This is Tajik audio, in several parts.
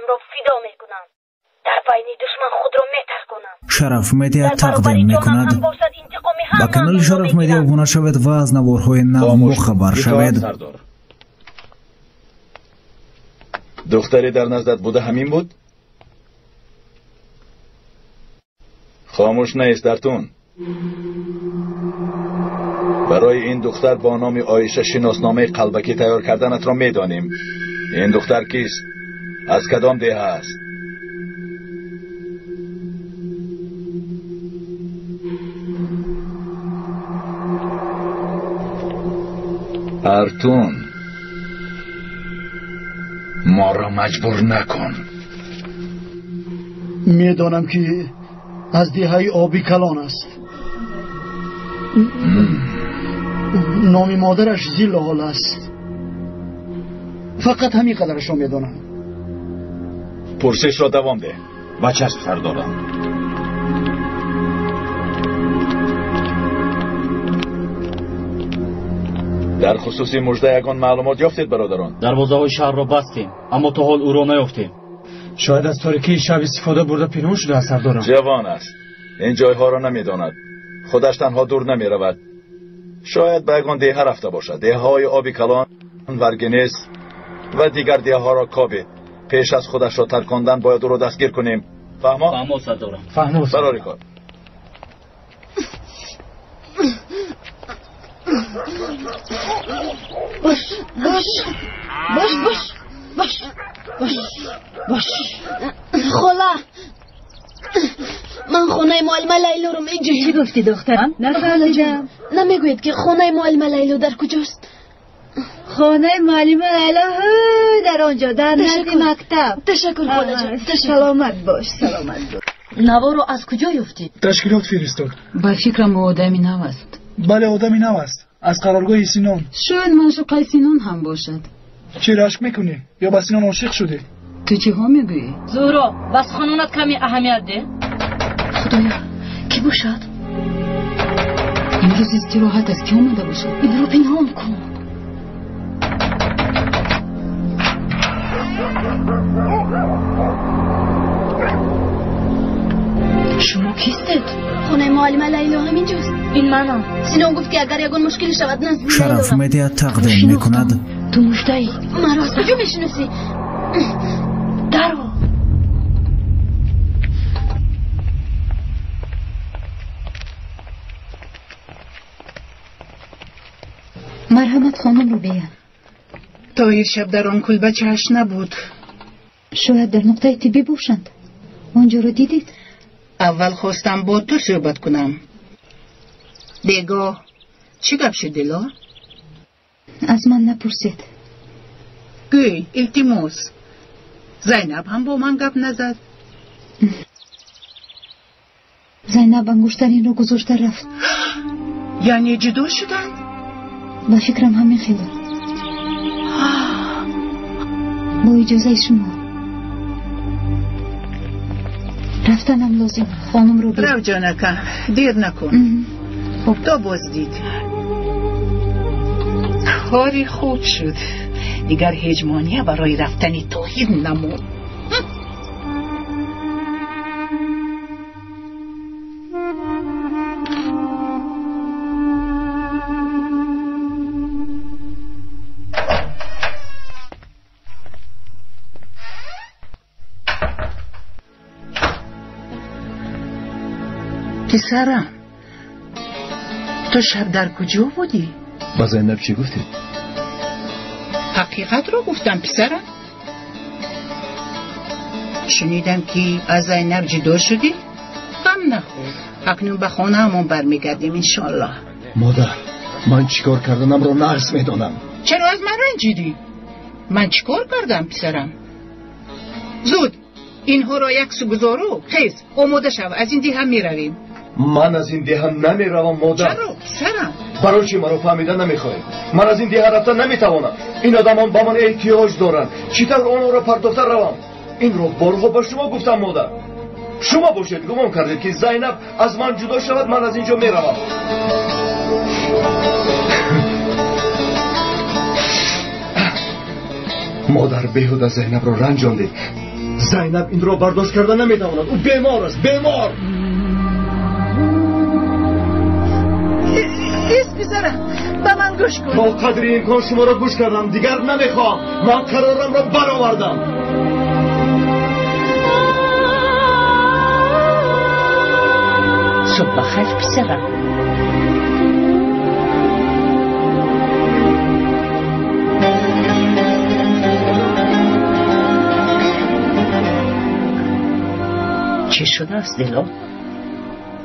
Ҷонамро фидо мекунам. Дар байни душман худро метарконам. Шараф Медиа тақдим мекунад. Ба канали Шараф Медиа обуна шавед ва аз наворҳои нав бохабар шавед. Духтаре дар наздат буда ҳамин буд? Хомӯш нест Артун. Барои ин духтар бо номи Оиша шиносномаи қалбакӣ тайёр карданатро медонем. Ин духтар кист? Аз кадом деҳа аст? Артун, моро маҷбур накун. Медонам ки аз деҳаи Оби Калон аст. Номи модараш Зиллоҳол аст. Фақат ҳамин қадарашро медонам. Пурсишро давом деҳ. Ба чашм сардорам. Дар хусуси мужда ягон маълумот ёфтед, бародарон? Дарвозаҳои шаҳрро бастем, аммо то ҳол ӯро наёфтем. Шояд аз торикии шаб истифода бурда пинҳон шудааст, сардорам. Ҷавон аст, ин ҷойҳоро намедонад. Худаш танҳо дур намеравад. Шояд ба ягон деҳа рафта бошад. Деҳаҳои Оби Калон, Варгинес ва дигар деҳаҳоро кобед. Пеш аз худашро таркондан бояд ӯро дастгир кунем. Фаҳмо? Фаҳмо, сардорам. Фаҳмо. Барори кор. Бош, бош, бош, бош, бош, бош, бош. Хола, ман хонаи муаллима Лайлоро меҷӯям. Чӣ гуфтӣ, духтарам? Нафаҳмидам. Намегӯед ки хонаи муаллима Лайло дар куҷост? Хонаи муаллима Лайло дар он ҷо, дар назди мактаб. Ташаккур, холаҷон. Саломат бош, саломат бош. Наворо аз куҷо ёфтед? Ташкилот фиристод. Ба фикрам, ӯ одами нав аст. Бале, одами нав аст. Аз қароргоҳи Синон. Шояд маъшуқаи Синон ҳам бошад. Чӣ рашк мекунӣ? Ё ба Синон ошиқ шудӣ? Ту чиҳо мегӯӣ? Зуҳро, ба суханонат каме аҳамият деҳ. Худоё, кӣ бошад? Имрӯз истироҳат аст, кӣ омада бошад? Инро пинҳон кун. Шумо кистед? Хонаи муаллима Лайло ҳаминҷост. Ин манам. Синон гуфт ки агар ягон мушкиле шавад назди Шараф Медиа тақдим мекунад. Ту муждаӣ. Маро аз куҷо мешиносӣ? Даро. Марҳамат, хонум Рубия. Тоҳир шаб дар он кулба чашм набуд. Шояд дар нуқтаи тиббӣ бошанд. Он ҷоро дидед? Аввал хостам бо ту суҳбат кунам. Бегоҳ чӣ гап шуд, Дило? Аз ман напурсед. Гӯй, илтимос. Зайнаб ҳам бо ман гап назад. Зайнаб ангуштаринро гузошта рафт. Яъне ҷудо шуданд? Ба фикрам ҳамин хело. Бо иҷозаи шумо. Рафтанам лозим, хонум Рубӣ. Рав, ҷонака, дер накун. То боздид. Кори хуб шуд. Дигар ҳеҷ монеа барои рафтани Тоҳир намонд. Писарам, ту шаб дар куҷо будӣ? Ба Зайнаб чӣ гуфтед? Ҳақиқатро гуфтам, писарам. Шунидам ки аз Зайнаб ҷудо шудӣ. Ғам нахӯр, акнун ба хонаамон бармегардем, иншоаллоҳ. Модар, ман чӣ кор карданамро нағз медонам. Чаро аз ман ранҷидӣ? Ман чӣ кор кардам, писарам? Зуд инҳоро яксу гузору хез, омода шав, аз ин деҳа меравем. Ман аз ин деҳа намеравам, модар. Чаро, писарам? Барои чӣ маро фаҳмида намехоҳед? Ман аз ин деҳа рафта наметавонам. Ин одамон ба ман эҳтиёҷ доранд. Чӣ тавр онҳоро партофта равам? Инро борҳо ба шумо гуфтам, модар. Шумо бошед гумон кардед ки Зайнаб аз ман ҷудо шавад, ман аз ин ҷо меравам. Модар, беҳуда Зайнабро ранҷондед. Зайнаб инро бардошт карда наметавонад. Ӯ бемор аст, бемор. Ҳис писарам, ба ман гӯш кун. То қадри имкон шуморо гӯш кардам, дигар намехоҳам. Ман қарорамро баровардам. Субҳ бахайр писарам. Чӣ шудааст, Дило?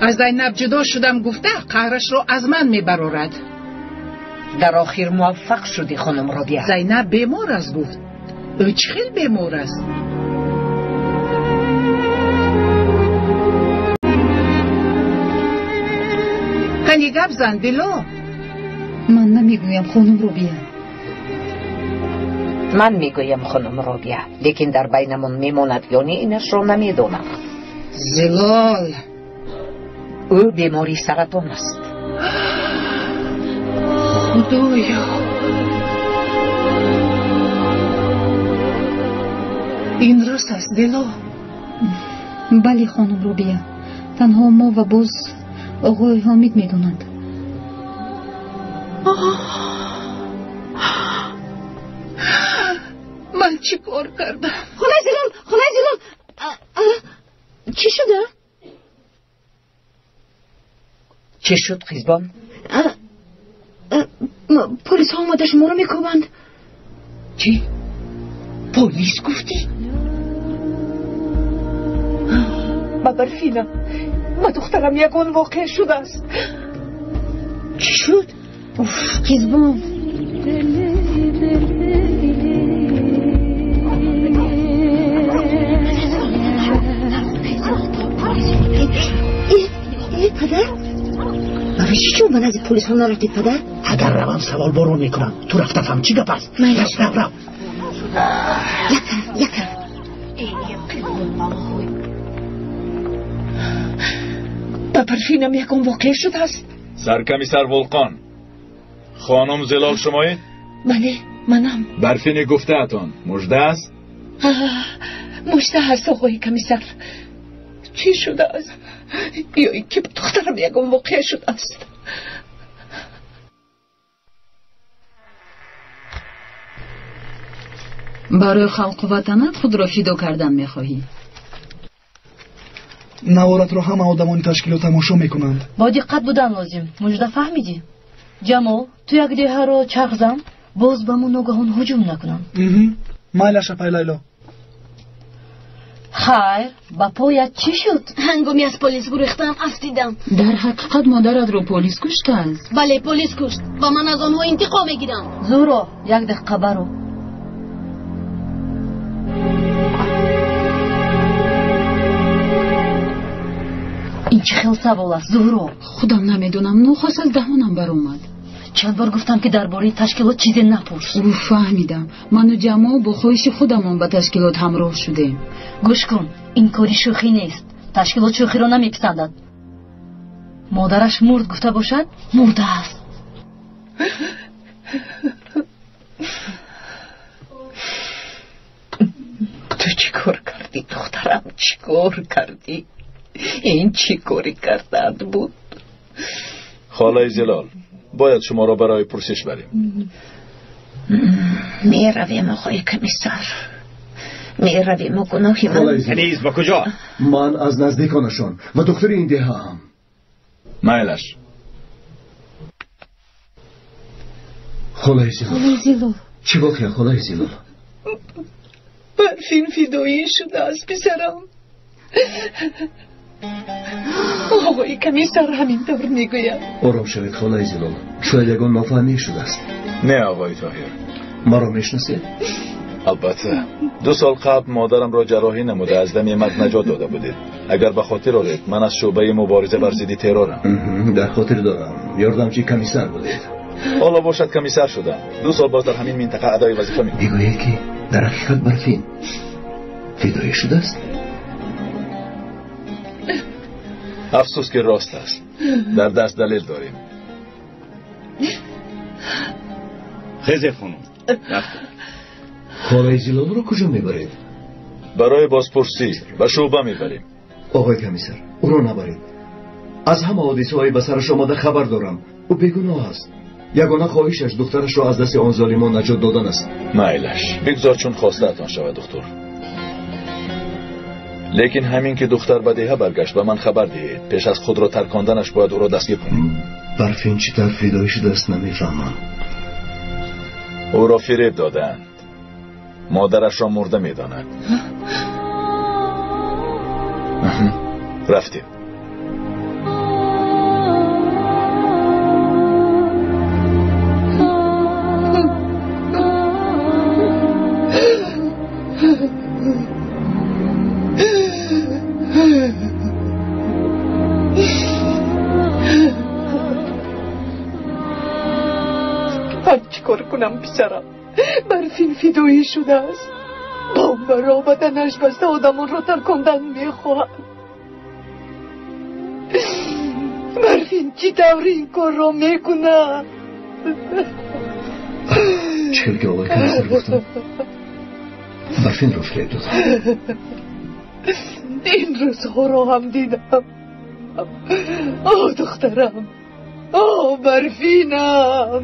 Аз Зайнаб ҷудо шудам гуфта, қаҳрашро аз ман мебарорад. Дар охир муваффақ шудӣ, хонум Робия. Зайнаб бемор аст гуфт. Ӯ чӣ хел бемор аст? Кани гап зан, Дило. Ман намегӯям, хонум Робия. Ман мегӯям, хонум Робия, лекин дар байнамон мемонад ё не, инашро намедонам. Зилол, ӯ бемори саратон аст. Худоё, ин рост аст, Дило? Бале, хонум Робия, танҳо мо ва боз оғои Ҳомид медонанд. Ман чӣ кор кардам? Холаи Зилол, холаи Зилол, чӣ шуда? Чӣ шуд, қизбон? Полисҳо омада шуморо мекӯбанд. Чӣ? Полис гуфтӣ? Ба Барфина, ба духтарам ягон воқеа шудааст. Чӣ шуд? Қизбон. Падар, барои чӣ чун ба назди полисҳо нарафтед, падар? Агар равам савол борон мекунам. Ту рафта фаҳм чӣ гап аст. Рав, рав, рав. Як тараф, як тараф. Ба Барфинам ягон воқеа шудааст? Саркамисар Вулқон, хонум Зилол шумоед? Бале, манам. Барфини гуфтаатон мужда аст? Мужда аст, оғои комиссар. Чӣ шудааст? Ё ин ки ба духтарам ягон воқеа шудааст? Барои халқу ватанат худро фидо кардан мехоҳӣ? Наворатро ҳама одамони ташкилот тамошо мекунанд. Бо диққат будан лозим. Мужда, фаҳмидӣ? Ҷамол, ту як деҳаро чарх зан, боз ба мо ногаҳон ҳуҷум накунанд. Майлаш, апай Лайло. Хайр, ба поят чӣ шуд? Ҳангоми аз полис гурехтам, афтидам. Дар ҳақиқат модаратро полис куштааст? Бале, полис кушт ва ман аз онҳо интиқом мегирам. Зуро, як дақиқа баро. Ин чӣ хел савол аст, Зуҳро? Худам намедонам, нохост аз даҳонам баромад. Чанд бор гуфтам, ки дар бораи ташкилот чизе напурс. Ӯ, фаҳмидам. Ману Ҷамол бо хоҳиши худамон ба ташкилот ҳамроҳ шудем. Гӯш кун, ин кори шӯхӣ нест. Ташкилот шӯхиро намеписандад. Модараш мурд гуфта бошад, мурдааст. Ту чӣ кор кардӣ, духтарам? Чӣ кор кардӣ? Ин чӣ кори карданд буд? Холаи Зилол, бояд шуморо барои пурсиш барем. Меравем, оғои комиссар, меравем. Гуноҳи ман Каниз, ба куҷо? Ман аз наздиконашон ва духтари ин деҳаам. Майлаш. Холаи Зилол, холаи Зилол, чӣ воқеа, холаи Зилол? Барфин фидоӣ шудааст, писарам. Оғои комиссар ҳамин тавр мегӯяд. Ором шавед, холаи Зилол, шояд ягон нофаҳмӣ шудааст. Не, оғои Тоҳир. Маро мешиносед? Албатта, 2 сол қабл модарамро ҷарроҳӣ намуда аз дами марг наҷот дода будед. Агар ба хотир оред, ман аз шӯъбаи мубориза бар зидди террорам. Дар хотир дорам, ёрдамчи комиссар будед. Ҳоло бошад комиссар шудам. 2 сол боз дар ҳамин минтақа адои вазифа мекунам. Мегӯед, ки дар ҳақиқат Барфин фидоӣ шудааст? Афсӯс, ки рост аст. Дар даст далел дорем. Хезед, хонум, рафтем. Холаи Зилолро куҷо мебаред? Барои бозпурсӣ ба шӯъба мебарем. Оғои комиссар, ӯро набаред. Аз ҳама ҳодисаҳои ба сараш омада хабар дорам. Ӯ бегуноҳ аст. Ягона хоҳишаш духтарашро аз дасти он золимон наҷот додан аст. Майлаш, бигзор чун хостаатон шавад, духтур. Лекин ҳамин ки духтар ба деҳа баргашт, ба ман хабар диҳед. Пеш аз худро тарконданаш бояд ӯро дастгир кунем. Барфин чӣ тавр фидоӣ шудааст намефаҳмам. Ӯро фиреб додаанд. Модарашро мурда медонад. Рафтем. Ман чӣ кор кунам, писарам? Барфин фидоӣ шудааст. Бомбаро ба танаш баста одамонро таркондан мехоҳад. Барфин чӣ тавр ин корро мекунад? Чӣ хел ки оғои комиссар гуфтам, Барфинро фиреб додам. Ин рӯзҳоро ҳам дидам. О, духтарам, о, Барфинам.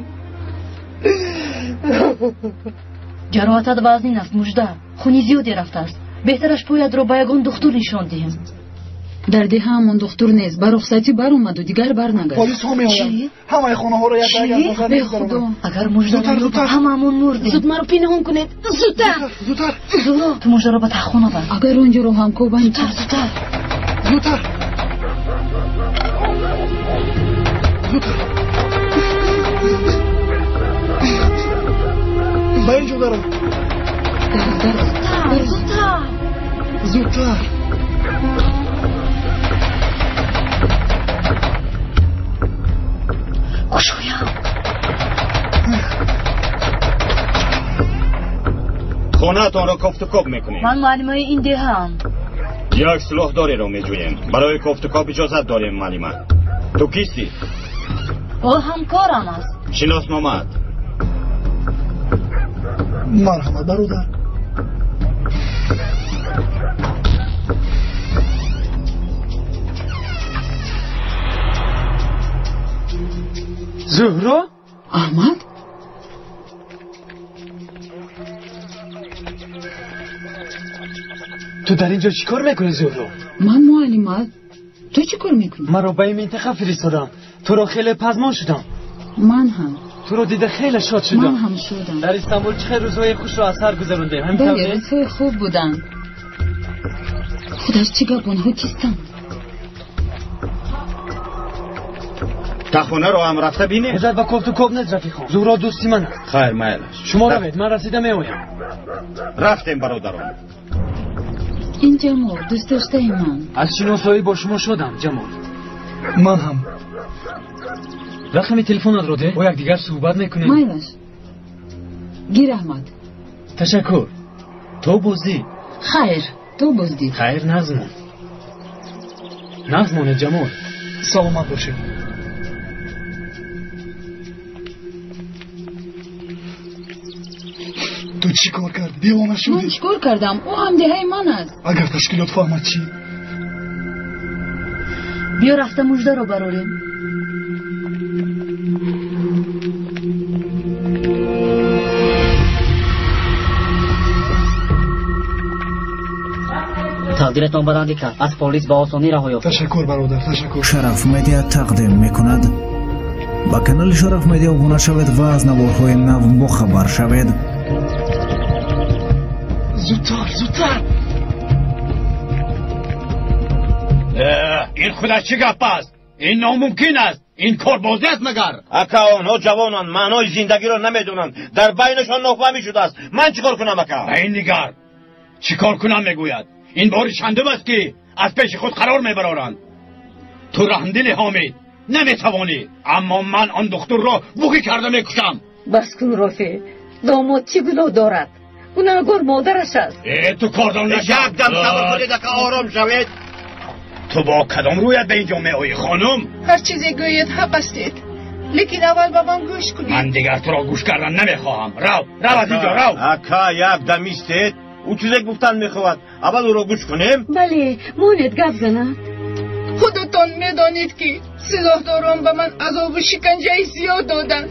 Ҷароҳатат вазнин аст, Мужда. Хуни зиёде рафтааст. Беҳтараш поятро ба ягон духтур нишон диҳем. Дар деҳаамон духтур нест. Ба рухсатӣ баромаду дигар барнагашт. Полисҳо меоянд. Ҳамаи хонаҳоро як ба як аз назар мегузаронанд. Агар Мужда наёбад, ҳамаамон мурдем. Зуд маро пинҳон кунед. Зудтар, зудтар. Зуҳро, ту Муждаро ба таҳхона бар. Агар он ҷоро ҳам кобанд. Зудтар, зудтар, зудтар, зудтар. Ба ин ҷо даро. Зудтар, зудтар. Кушоям. Хонаатонро кофтукоб мекунем. Ман муаллимаи ин деҳаам. Як силоҳдореро меҷӯем. Барои кофтукоб иҷозат дорем, муаллима. Ту кистӣ? Ӯ ҳамкорам аст. Шиносномаат. Марҳамат, бародар. Зуҳро? Аҳмад? Ту дар ин ҷо чӣ кор мекунӣ, Зуҳро? Ман муаллима. Ту чӣ кор мекунӣ? Маро ба ин минтақа фиристодам. Туро хеле пазмон шудам. Ман ҳам. Туро дида хеле шод шудам. Ман ҳам шудам. Дар Истанбул чӣ хел рӯзҳои хушро аз сар гузарондем. Ҳамин тавр Бале, рӯзҳои хуб буданд. Худаш чӣ гап, онҳо кистанд? Тахонаро ҳам рафта бинем. Ҳуҷҷат ба кофтукоб нест, рафиқон. Зуҳро дӯсти ман аст. Хайр, майлаш. Шумо равед, ман расида меоям. Рафтем, бародарон. Ин Ҷамол, дӯстдоштаи ман. Аз шиносоӣ бо шумо шодам, Ҷамол. Ман ҳам. Рақами телефонатро де, бо якдигар суҳбат мекунем. Майлаш. Гир, Аҳмад. Ташаккур. То боздид. Хайр, то боздид. Хайр, нағзмон. Нағзмоне, Ҷамол. Саломат бошед. Ту чӣ кор кардӣ? Девона шудӣ? Ман чӣ кор кардам? Ӯ ҳамдеҳаи ман аст. Агар ташкилот фаҳмад чӣ? Биё рафта Муждаро барорем. Тақдиратон баландӣ кард. Аз полис ба осонӣ раҳо ёфтед. Ташаккур, бародар, ташаккур. Шараф Медиа тақдим мекунад. Ба канали Шараф Медиа обуна шавед ва аз наворҳои нав бохабар шавед. Зудтар, зудтар. Ин худаш чӣ гап аст? Ин номумкин аст. Ин кор бозӣ аст магар? Ака, онҳо ҷавонанд, маънои зиндагиро намедонанд. Дар байнашон нофаҳмӣ шудааст. Ман чӣ кор кунам, ака? Ба ин нигар. Чӣ кор кунам мегӯяд. Ин бори чандум аст ки аз пеши худ қарор мебароранд. Ту раҳмдили Ҳомид наметавонӣ, аммо ман он духтурро буғӣ карда мекушам. Бас кун, Рофеъ. Домод чӣ гуноҳ дорад? Гунаҳгор модараш аст. Э, ту кордон нашав. Як дам сабр кунед, ака, ором шавед. Ту бо кадом рӯят ба ин ҷо меоӣ, хонум? Ҳар чизе гӯед ҳақ ҳастед, лекин аввал ба ман гӯш кунед. Ман дигар туро гӯш кардан намехоҳам. Рав, рав аз ин ҷо, рав. Ака, як дам истед. Ӯ чизе гуфтан мехоҳад. Аввал ӯро гӯш кунем. Бале, монед гап занад. Худатон медонед, ки силоҳдорон ба ман азобу шиканҷаи зиёд доданд.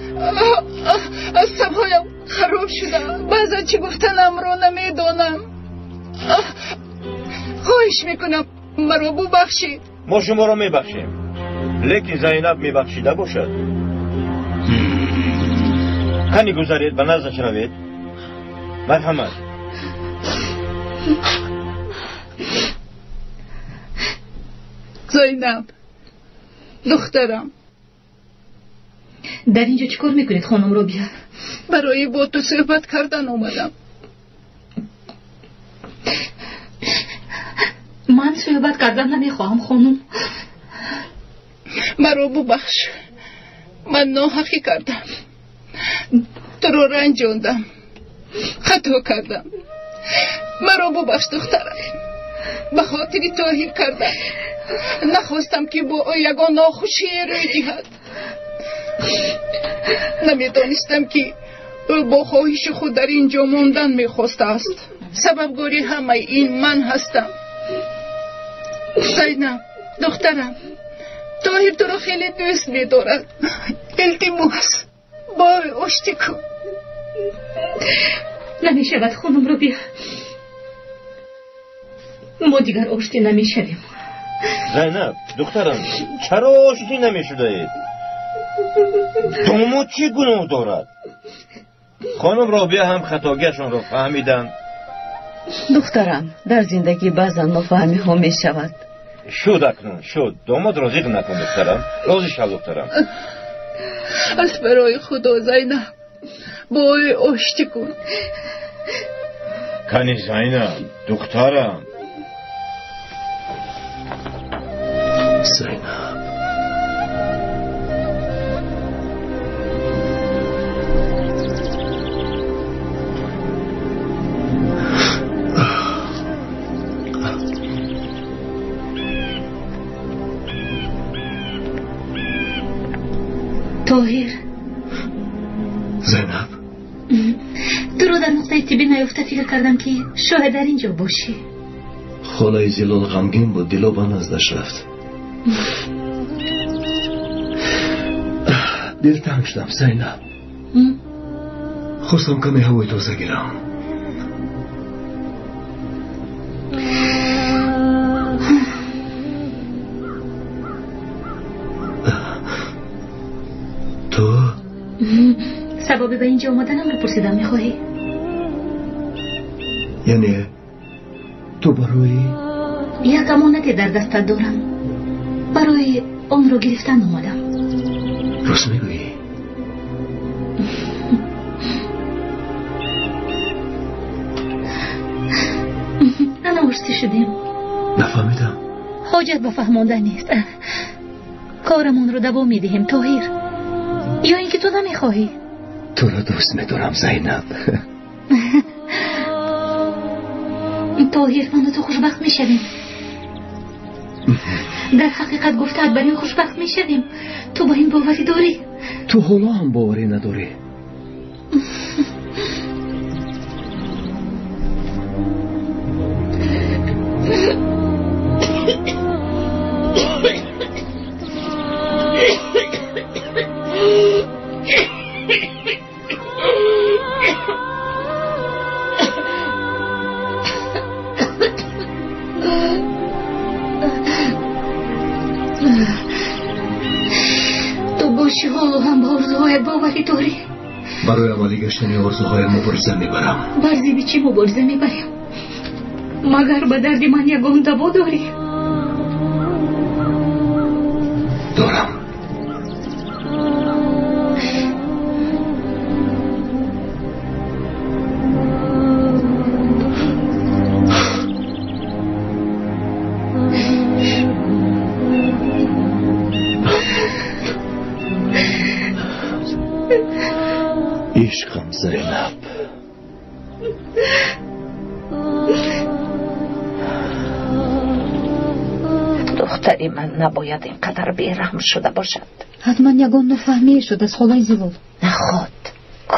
Асабҳоям хароб шуда, баъзан чӣ гуфтанамро намедонам. Хоҳиш мекунам, маро бубахшед. Мо шуморо мебахшем, лекин Зайнаб мебахшида бошад. Кани гузаред, ба наздаш равед. Марҳамат. Зайнаб, духтарам. Дар инҷо чӣ кор мекунед, хонум Робия? Барои бо ту суҳбат кардан омадам. Ман суҳбат кардан намехоҳам, хонум. Маро бубахш, ман ноҳақӣ кардам, туро ранҷондам, хато кардам. Маро бубахш, духтарам. Ба хотири Тоҳир кардам. Нахостам, ки бо ӯ ягон нохушие рӯй диҳад. Намедонистам, ки ӯ бо хоҳиши худ дар ин ҷо мондан мехостааст. Сабабгори ҳамаи ин ман ҳастам. Зайнаб, духтарам, Тоҳир туро хеле дӯст медорад. Илтимос, бо ӯ оштӣ кун. Намешавад, хонум Робия. Мо дигар оштӣ намешавем. Зайнаб, духтарам, чаро оштӣ намешудаед? Домод чӣ гуноҳ дорад? Хонум Робия ҳам хатогиашонро фаҳмиданд. Духтарам, дар зиндагӣ баъзан нофаҳмиҳо мешавад. Шуд, акнун шуд. Домодро зиқ накун, духтарам. Розӣ шав, духтарам. Аз барои Худо, Зайнаб, бо ӯ оштӣ кун. Кани, Зайнаб, духтарам. Зайнаб, Тоҳир. Зайнаб, туро дар нуқтаи тиббӣ наёфта фикр кардам, ки шояд дар ин ҷо бошӣ. Холаи Зилол ғамгин буд, дило ба наздаш рафт. Дилтанг шудам, Зайнаб. Хостам каме ҳавои тоза гирам. Ту сабаби ба ин ҷо омаданамро пурсидан мехоҳӣ? Яъне ту барои як амонате дар дастат дорам, барои онро гирифтан омадам. Рост мегӯӣ? Ана оштӣ шудем. Нафаҳмидам. Ҳоҷат ба фаҳмондан нест. Корамонро давом медиҳем, Тоҳир. Ё ин ки ту намехоҳӣ? Туро дӯст медорам, Зайнаб. Тоҳир, ману ту хушбахт мешавем. Дар ҳақиқат гуфтаат, бар ин хушбахт мешавем. Ту ба ин боварӣ дорӣ? Ту ҳоло ҳам боварӣ надорӣ? Ту боши ҳоло ҳам ба орзуҳоят боварӣ дорӣ? Барои амалӣ гаштани орзуҳоям мубориза мебарам. Бар зидди чӣ мубориза мебарем? Магар ба дарди ман ягон даво дорӣ? Дорам. Ишқам, Зайнаб. Духтари ман набояд ин қадар бераҳм шуда бошад. Ҳатман ягон нофаҳмие шуд аз холаи Зилол. Наход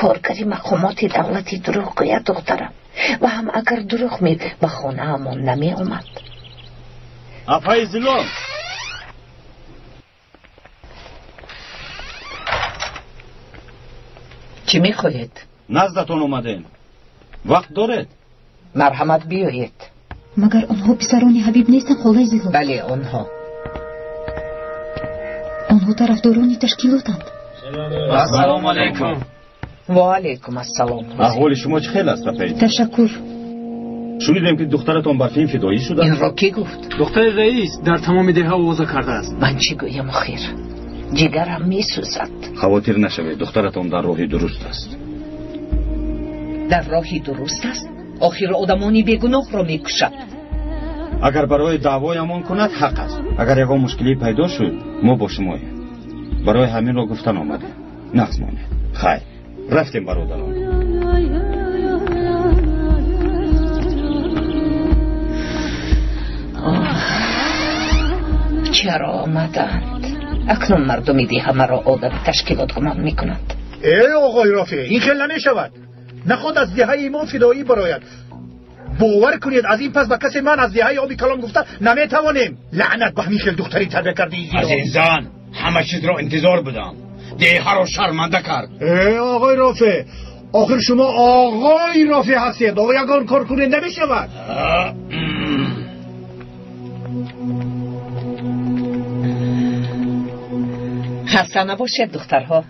Коргари мақомоти давлатӣ дурӯғ гӯяд, духтарам? Ва ҳам агар дурӯғ ба хонаамон намеомад. Апаи Зилол, чӣ мехоҳед? Наздатон омадем. Вақт доред? Марҳамат, биёед. Магар онҳо писарони Ҳабиб нестанд, холаи Зилол? Бале, онҳо. Онҳо тарафдорони ташкилотанд. Ассалому алайкум. Ва алайкум ассалом. Аҳволи шумо чӣ хел аст, апаи? Ташаккур. Шунидем, ки духтаратон Барфин фидоӣ шуда. Инро кӣ гуфт? Духтари раис дар тамоми деҳа овоза кардааст. Ман чӣ гӯям охир? Ҷигарам месӯзад. Хавотир нашавед, духтаратон дар роҳи дуруст аст. Дар роҳи дуруст аст? Охир одамони бегуноҳро мекушад. Агар барои даъвоямон кунад, ҳақ аст. Агар ягон мушкилӣ пайдо шуд, мо бо шумоем. Барои ҳаминро гуфтан омадем. Нағз монед. Хайр, рафтем, бародарон. Чаро омаданд? Акнун мардуми деҳа маро одами ташкилот гумон мекунанд. Э, оғои Рофеъ, ин хел намешавад. Наход аз деҳаи мо фидоӣ барояд. Бовар кунед, аз ин пас ба касе ман аз деҳаи оби калон гуфта наметавонем. Лаънат ба ҳамин хел духтари тарбия кардаи Зилол. Аз ин зан ҳама чизро интизор будам. Деҳаро шарманда кард. Э, оғои Рофеъ, охир шумо оғои Рофеъ ҳастед. Оғо, ягон кор кунед намешавад. Хаста набошед, духтарҳо.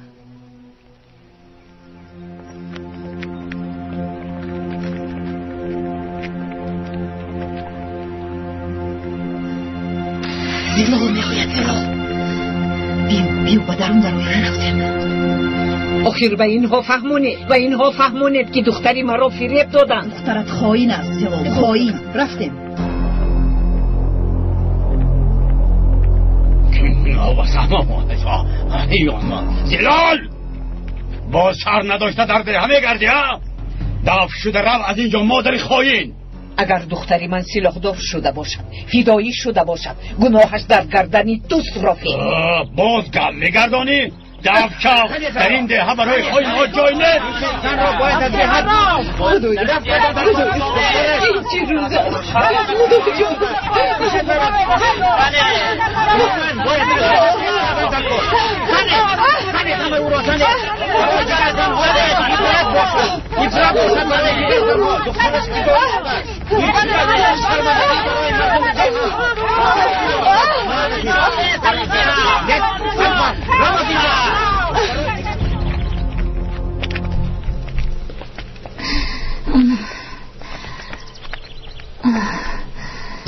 Зилол меояд, Зилол. Биё, биё, ба дарун дароя. Рафтем. Охир ба инҳо фаҳмонед, ба инҳо фаҳмонед, ки духтари маро фиреб доданд. Духтарат хоин аст, Зилол, хоин. Рафтем. Зилол, боз шарм надошта дар деҳа мегардӣ, ҳа? Дафт шуда рав аз инҷо, модари хоин. Агар духтари ман силоҳдор шуда бошад, фидоӣ шуда бошад, гуноҳаш дар гардани туст, Рофеъ. Боз гап мегардонӣ? Дафт шав, дар ин деҳа барои хоинҳо ҷой нест. Худоё, ин чӣ рӯз аст? Худоҷон!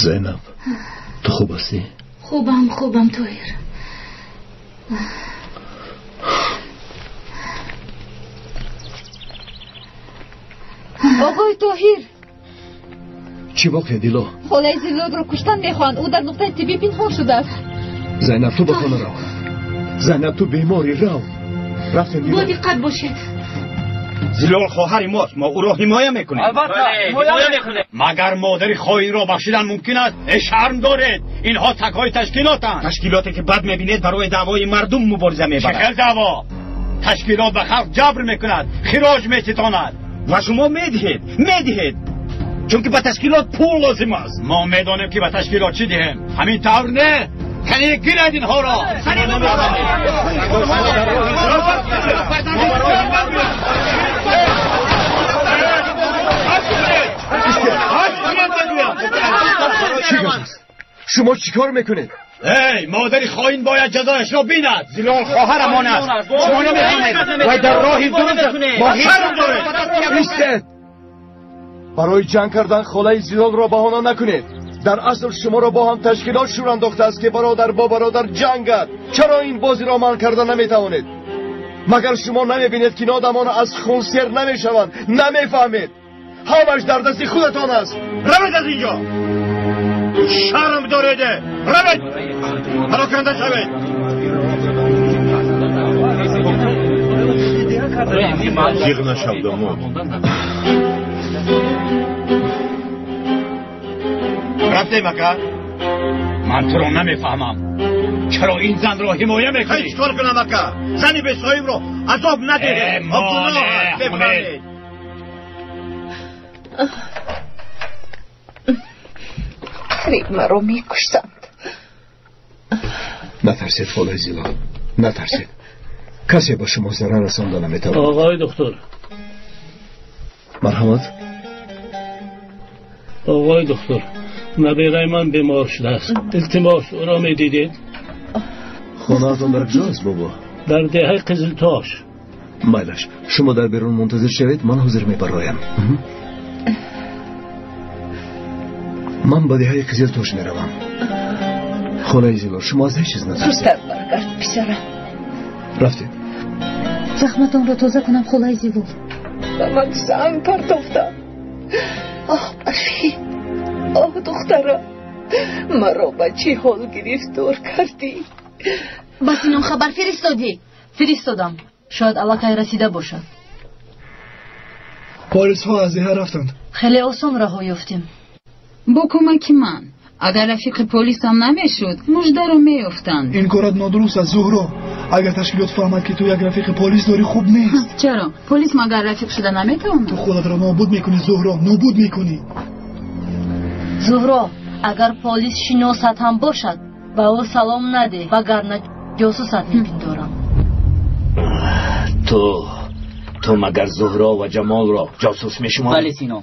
Зайнаб, ту хуб ҳастӣ? Хубам, хубам, Тоҳир. Оғои Тоҳир, Чӣ воқеа, Дило? Холаи Зилолро куштан мехоҳанд. Ӯ дар нуқтаи тиббӣ пинҳон шудааст. Зайнаб, ту ба хона рав. Зайнаб, ту беморӣ, рав. Рафтем, Дило. Бо диққат бошед. Зилол хоҳари мост, мо ӯро ҳимоя мекунем. Албатта, ҳимоя мекунем. Магар модари хоинро бахшидан мумкин аст? Э, шарм доред. Инҳо сагҳои ташкилотанд. Ташкилоте ки бад мебинед барои даъвои мардум мубориза мебарад. Чӣ хел даъво? Ташкилот ба халқ ҷабр мекунад, хироҷ меситонад. Ва шумо медиҳед, медиҳед. Чунки ба ташкилот пул лозим аст. Мо медонем, ки ба ташкилот чӣ диҳем. Ҳамин тавр не? Кани гиред инҳоро. Чӣ гап аст? Шумо чӣ кор мекунед? Эй, модари хоин бояд ҷазояшро бинад. Зилол хоҳарамон аст. Шумо намефаҳмед. Вай дар роҳи дуруст аст. Мо шарм дорем. Истед! Барои ҷанг кардан холаи Зилолро баҳона накунед. Дар асл шуморо бо ҳам ташкилот шур андохтааст, ки бародар бо бародар ҷангад. Чаро ин бозиро манъ карда наметавонед? Магар шумо намебинед, ки одамон аз хун сер намешаванд? Намефаҳмед? Ҳамаш дар дасти худатон аст. Равед аз инҷо. Шарм доред. Равед, пароканда шавед. Зиғ нашав, домод. Рафтем, ака. Ман туро намефаҳмам. Чаро ин занро ҳимоя мекунӣ? Чӣ кор кунам ака? Зани бесоҳибро азоб надиҳед. Гуноҳ аст, бифаҳмед. Қариб маро мекуштанд. Натарсед, холаи Зилол, натарсед. Касе ба шумо зарар расонда наметавонад. Оғои духтур. Марҳамат. Оғои духтур, набераи ман бемор шудааст. Илтимос, ӯро медидед? Хонаатон дар куҷоаст, бобо? Дар деҳаи Қизилтош. Майлаш, шумо дар берун мунтазир шавед, ман ҳозир мебароям. Ман ба деҳаи Қизилтош меравам. Холаи Зилол, шумо аз ҳеҷ чиз натарсед. Зудтар баргард, писарам. Рафтед. Захматонро тоза кунам, холаи Зилол. Ба ман санг партофтанд. Оҳ, Барфин, оҳ, духтарам, маро ба чӣ ҳол гирифтор кардӣ? Ба Синон хабар фиристодӣ? Фиристодам. Шояд аллакай расида бошад. Полисҳо аз деҳа рафтанд. Хеле осон раҳо ёфтем. Бо кӯмаки ман. Агар рафиқи полисам намешуд, муждаро меёфтанд. Ин корат нодуруст аст, Зуҳро. Агар ташкилот фаҳмад, ки ту як рафиқи полис дорӣ, хуб нест. Чаро? Полис магар рафиқ шуда наметавонад? Ту худатро нобуд мекунӣ, Зуҳро, нобуд мекунӣ. Зуҳро, агар полис шиносат ҳам бошад, ба ӯ салом надеҳ, вагарна ҷосусат мепиндорам. Ту магар Зуҳро ва Ҷамолро ҷосус мешуморӣ? Бале, Сино.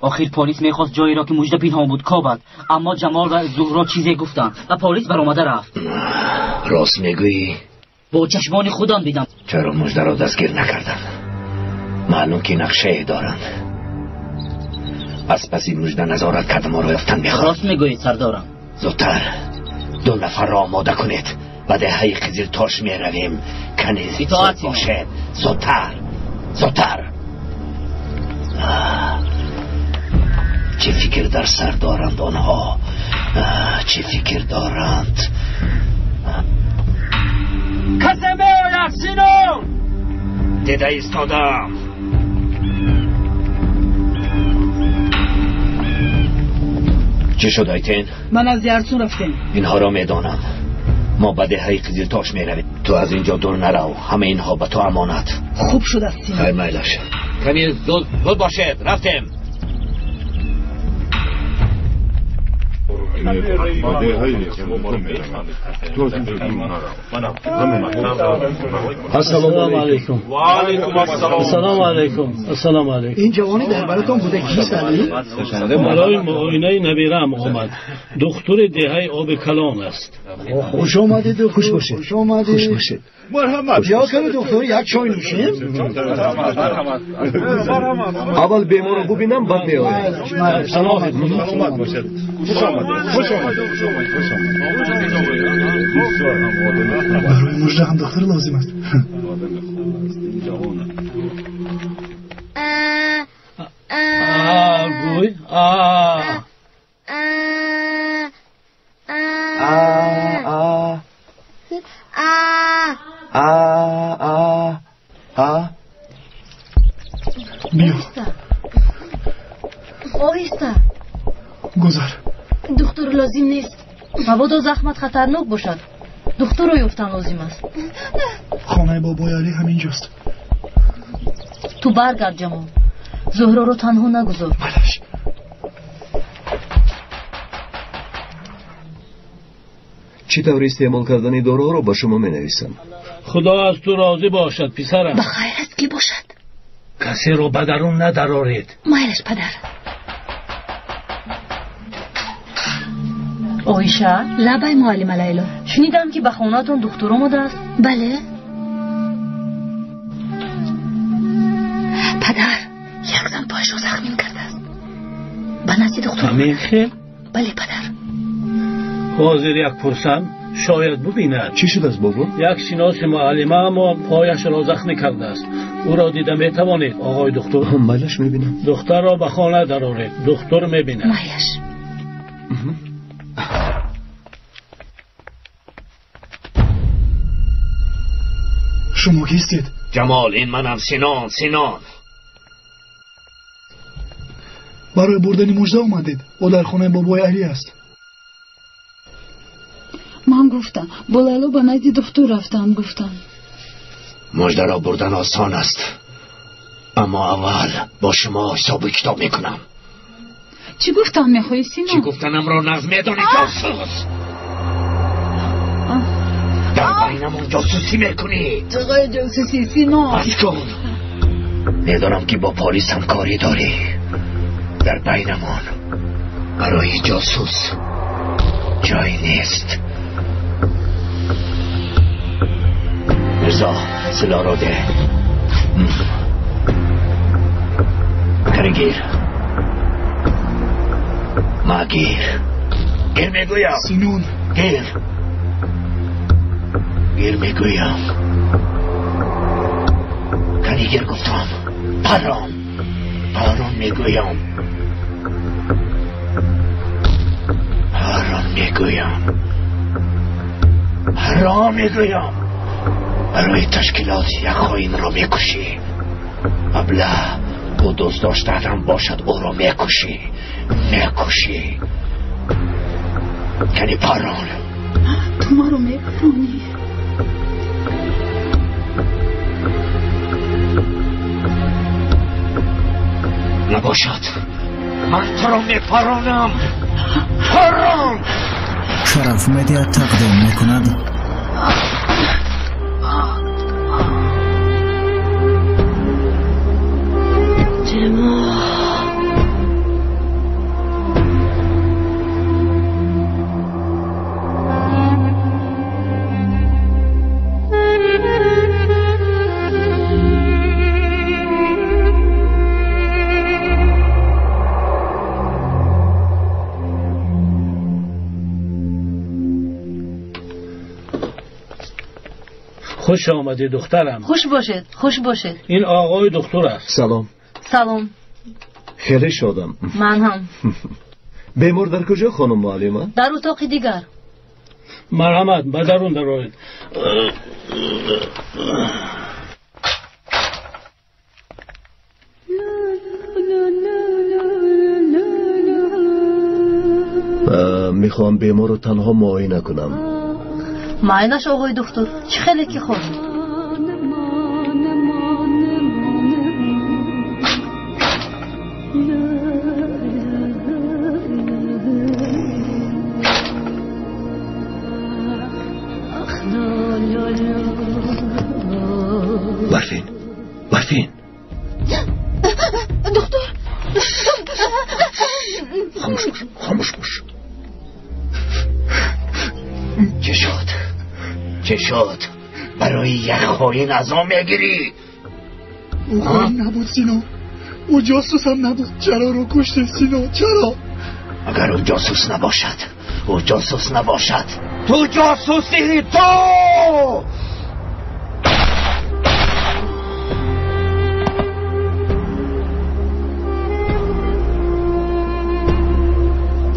Охир полис мехост ҷоеро, ки мужда пинҳон буд, кобад, аммо Ҷамол ва Зуҳро чизе гуфтанд ва полис баромада рафт. Рост мегӯӣ? Бо чашмони худам дидам. Чаро муждаро дастгир накарданд? Маълум ки нақшае доранд. Аз паси мужда назорат карда моро ёфтан мехоҳанд. Рост мегӯед, сардорам. Зудтар ду нафарро омода кунед. Ба деҳаи Қизилтош меравем. Кани зуд бошед. Зудтар, зудтар. Чӣ фикр дар сар доранд онҳо? Чӣ фикр доранд? Касе меояд, Синон! Дида истодам. Чӣ шуд, Айтин? Ман аз Ярсун рафтем. Инҳоро медонам. Мо ба деҳаи Қизилтош меравем. Ту аз инҷо дур нарав. Ҳама инҳо ба ту амонат. Хуб шудааст, Синон. Хайр, майлаш. Ками зуд бошед, рафтем. Ассалому алайкум. Ассалому алайкум. Ассалому алайкум. Ин ҷавони дар баратон буда кист, Алӣ? Барои муоинаи набираам омад. Духтури деҳаи Оби Калон аст. Хуш омадед, хуш бошед. Хуш омадед. Хуш бошед. Марҳамат. Биё кани духтур, як чой нӯшем. Аввал беморро бубинам, баъд меоям. Саломат. Саломат бошед. Хуш омадед. Хуш омадед. Хуш омадед. Барои мужда ҳам духтур лозим аст. Гӯй. А. Биё. Оҳиста. Гузар. Духтур лозим нест. Мабодо захмат хатарнок бошад. Духтурро ёфтан лозим аст. Хонаи бобои Алӣ ҳаминҷост. Ту баргард, Ҷамол. Зуҳроро танҳо нагузор. Малаш. Чӣ тавр истеъмол кардани доруҳоро ба шумо менависам. Худо аз ту розӣ бошад, писарам. Ба хайр аст, ки бошад. Касеро ба дарун надароред. Майлаш, падар. Оиша? Лабай, муаллима Лайло. Шунидам, ки ба хонаатон духтур омадааст. Бале. Падар, як зан пояшро захмин кардааст. Ба назди духтур. Ҳамин хел? Бале, падар. Ҳозир як пурсам, шояд бубинад. Чӣ шудааст, бобо? Як шиноси муаллимаамон пояшро захмӣ кардааст. Ӯро дида метавонед, оғои духтур? Майлаш, мебинам. Духтарро ба хона дароред, духтур мебинад. Майлаш. Шумо кистед? Ҷамол, ин манам, Синон, Синон. Барои бурдани мужда омадед? Ӯ дар хонаи бобои Алӣ аст. Ман гуфтам, бо Лайло ба назди духтур рафтам, гуфтам. Муждаро бурдан осон аст, аммо аввал бо шумо ҳисобу китоб мекунам. Чӣ гуфтан мехоҳӣ, Сино? Чӣ гуфтанамро нағз медонӣ, ҷосус. Дар байнамон ҷосусӣ мекунӣ. Чӣ ҷосусӣ, Сино? Бас кун. Медонам ки бо полис ҳамкорӣ дорӣ. Дар байнамон барои ҷосус ҷой нест. Мирзо, силоҳро деҳ. Кани гир. Ма гир. Гир мегӯям. Синон. Гир. Гир мегӯям. Кани гир гуфтам. Парон. Парон мегӯям. Парон мегӯям. Парон мегӯям. Барои ташкилот як хоинро мекушӣ. Маблағ бо дӯст доштаам бошад, ӯро мекушӣ. Мекушӣ. Кани парон. Ту маро мепаронӣ. Набошад. Ман туро мепаронам. Парон! Шараф Медиа тақдим мекунад. Хуш омадӣ, духтарам. Хуш бошед, хуш бошед. Ин оғои духтур аст. Салом. Салом. Хеле шодам. Ман ҳам. Бемор дар куҷо, хонум муаллима? Дар утоқи дигар. Марҳамат, ба дарун дароед. Мехоҳам беморро танҳо муоина кунам. Майлаш, оғои духтур, чӣ хеле ки хоҳед. Барфин, Барфин. Духтур. Хомӯш бош, хомӯш бош. Чӣ шуд? Чӣ шуд? Барои як хоин азо мегирӣ? Ӯ хоин набуд, Сино. Ӯ ҷосусам набуд. Чаро ӯро куштӣ, Сино? Чаро? Агар ӯ ҷосус набошад, ӯ ҷосус набошад. Ту ҷосусӣ, ту!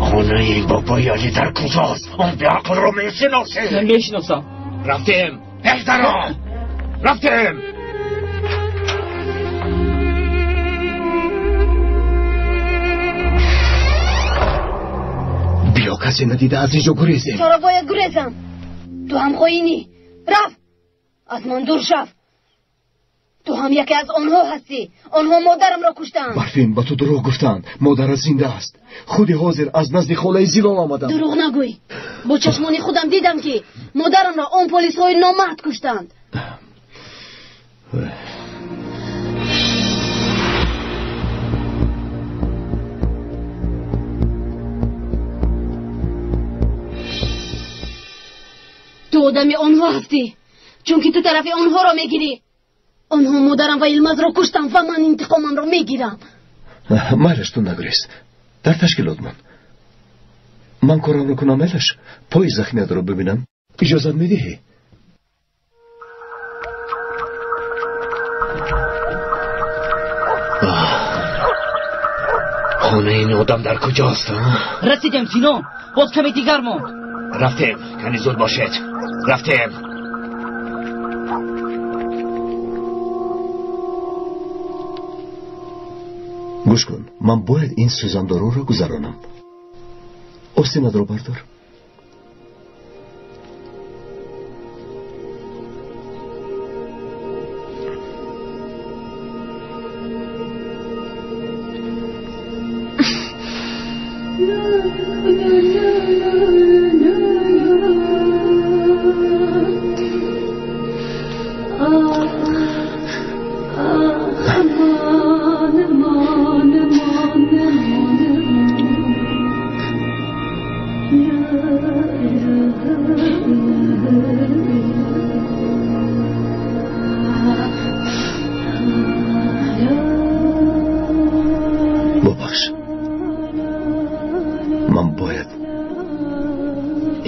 Хонаи бобои Алӣ дар куҷост? Он беақлро мешиносӣ? Мешиносам. Рафтем, пеш даром. Рафтем. Биё, касе надида аз инҷо гурезем. Чаро бояд гурезам? Ту ҳам хоинӣ. Рафт, аз ман дур шав. Ту ҳам яке аз онҳо ҳастӣ. Онҳо модарамро куштанд. Барфин, ба ту дурӯғ гуфтанд. Модарат зинда аст. Худи ҳозир аз назди холаи Зилол омадам. Дурӯғ нагӯй. Бо чашмони худам дидам, ки модарамро он полисҳои номард куштанд. Ту одами онҳо ҳастӣ, чунки ту тарафи онҳоро мегирӣ. Онҳо модарам ва Илмазро куштанд ва ман интиқомамро мегирам. Майлаш, ту нагурез. Дар ташкилот мон. Ман корамро кунам, майлаш? Пои захмиятро бибинам. Иҷозат медиҳӣ? Хонаи ин одам дар куҷост? Расидем, Сино. Боз каме дигар монд. Рафтем, кани зуд бошед. Рафтем. Гӯш кун, ман бояд ин сӯзандоруро гузаронам. Остинатро бардор. Бубахш, ман бояд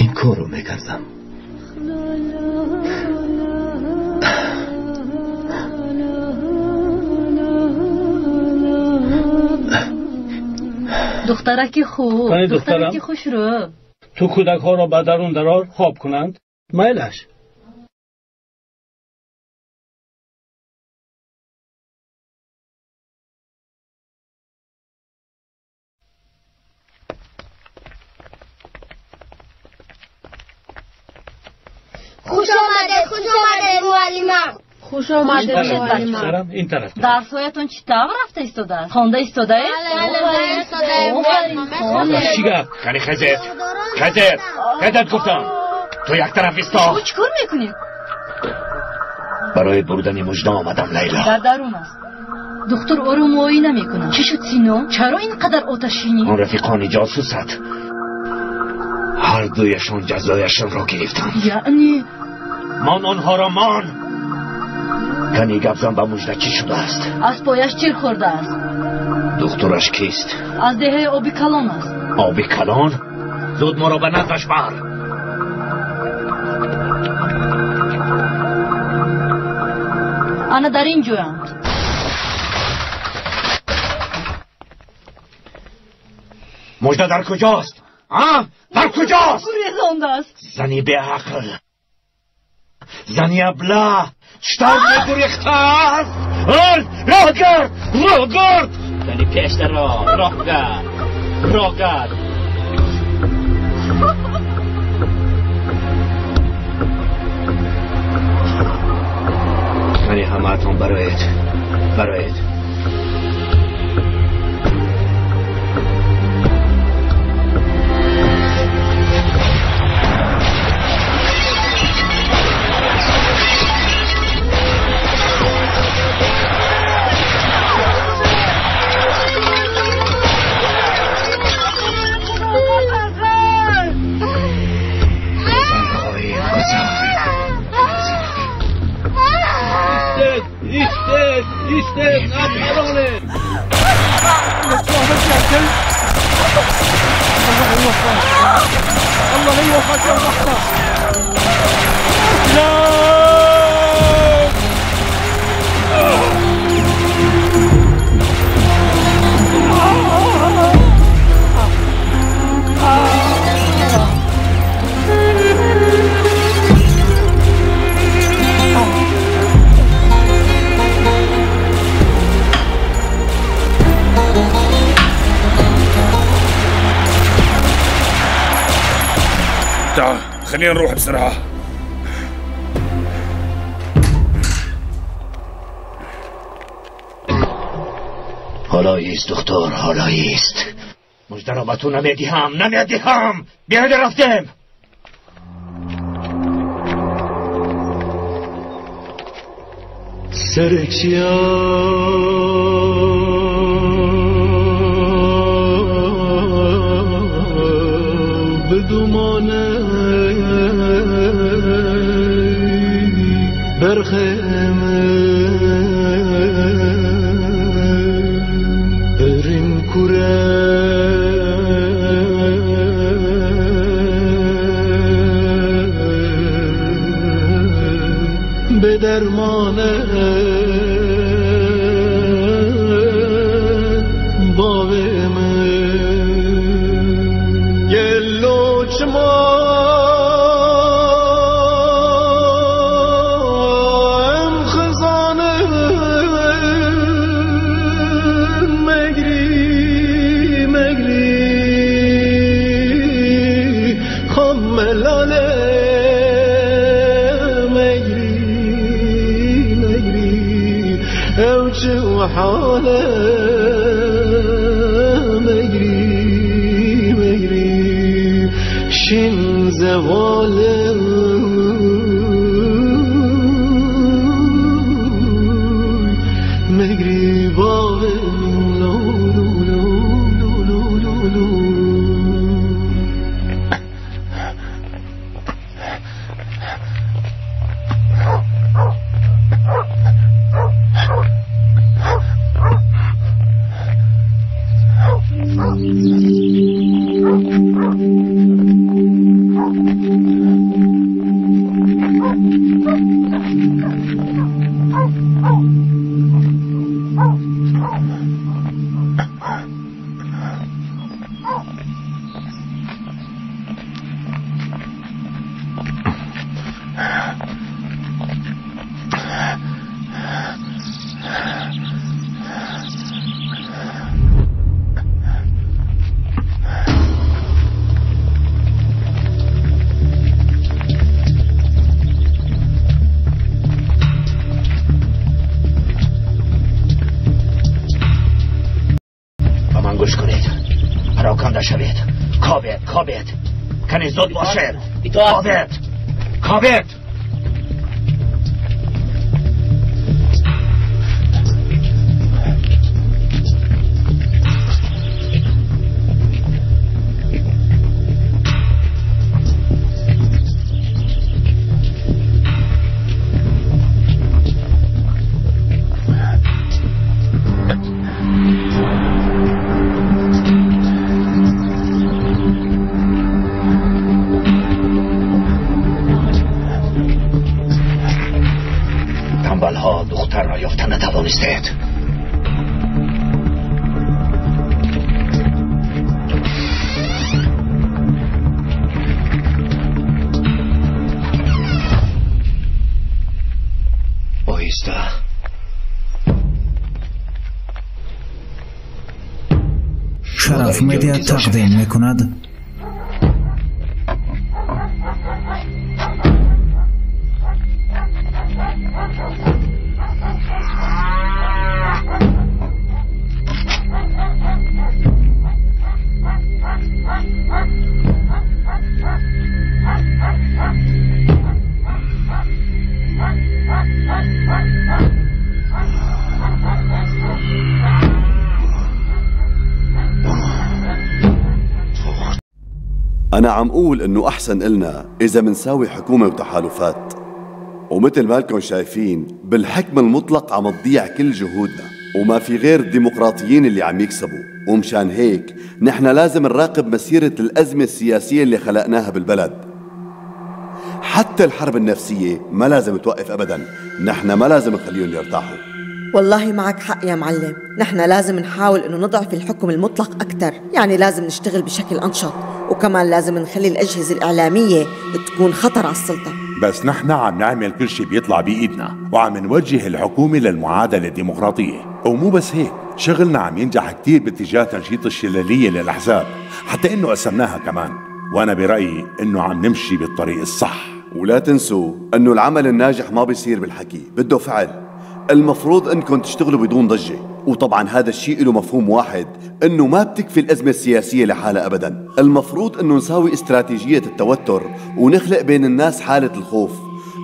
ин корро мекардам. Духтараки хуб, духтараки хушрӯ. Ту кӯдакҳоро ба дарун дарор хоб кунанд, майлаш. Хуш омадед, хуш омадед, муаллима. Хуш омадед, муаллима. Ин тараф. Дарсҳоятон чӣ тавр рафта истодааст? Хонда истодаед? Чӣ гап? Қани хезед, хезед, хезед гуфтам. Ту як тараф исто. Шумо чӣ кор мекунед? Барои бурдани мужда омадам, Лайло. Дар дарун аст. Духтур ӯро муоина мекунад. Чӣ шуд, Сино? Чаро ин қадар оташинӣ? Он рафиқони ҷосусат ҳар дуяшон ҷазояшонро гирифтанд. Яъне ман онҳоро ман. Кани гап зан, ба мужда чӣ шудааст? Аз пояш тир хӯрдааст. Духтураш кист? Аз деҳаи Оби Калон аст. Оби Калон? Зуд моро ба наздаш бар. Ана дар ин ҷоянд. Мужда дар куҷост? А? Дар куҷост? Гурезондааст. Зани беақл, зани абла, чӣ тавр мегурехтааст? Роҳ гард, роҳ гард! Зани пештаро, роҳ гард, роҳ гард. Кани ҳамаатон бароед, бароед. الله لا يوفقك يا لحظة. لا. تعال خلينا نروح بسرعة. حالا ایست دکتر، حالا ایست. مژده را به تو نمیدهم، نمیدهم. بیاید رفتیم. سرچیا بدومانه برخمه بریم کوره به درمانه حاله مگری مگری. شین زوال مگری باغ لو لو لو لو لو لو. زود باشه. کابت کابت. Шараф Медиа тақдим мекунад. أنا عم أقول إنه أحسن إلنا إذا منساوي حكومة وتحالفات، ومثل ما لكم شايفين بالحكم المطلق عم تضيع كل جهودنا، وما في غير الديمقراطيين اللي عم يكسبوا، ومشان هيك نحن لازم نراقب مسيرة الأزمة السياسية اللي خلقناها بالبلد. حتى الحرب النفسية ما لازم توقف أبداً، نحن ما لازم نخليهم يرتاحوا. والله معك حق يا معلم، نحن لازم نحاول إنه نضعف الحكم المطلق أكثر، يعني لازم نشتغل بشكل أنشط، وكمان لازم نخلي الأجهزة الإعلامية تكون خطر على السلطة. بس نحن عم نعمل كل شيء بيطلع بإيدنا، وعم نوجه الحكومة للمعادلة الديمقراطية، ومو بس هيك، شغلنا عم ينجح كتير باتجاه تنشيط الشلالية للأحزاب، حتى إنه قسمناها كمان، وأنا برأيي إنه عم نمشي بالطريق الصح. ولا تنسوا إنه العمل الناجح ما بيصير بالحكي، بده فعل. المفروض إنكم تشتغلوا بدون ضجة، وطبعا هذا الشيء له مفهوم واحد، إنه ما بتكفي الأزمة السياسية لحالها أبدا. المفروض إنه نساوي استراتيجية التوتر ونخلق بين الناس حالة الخوف،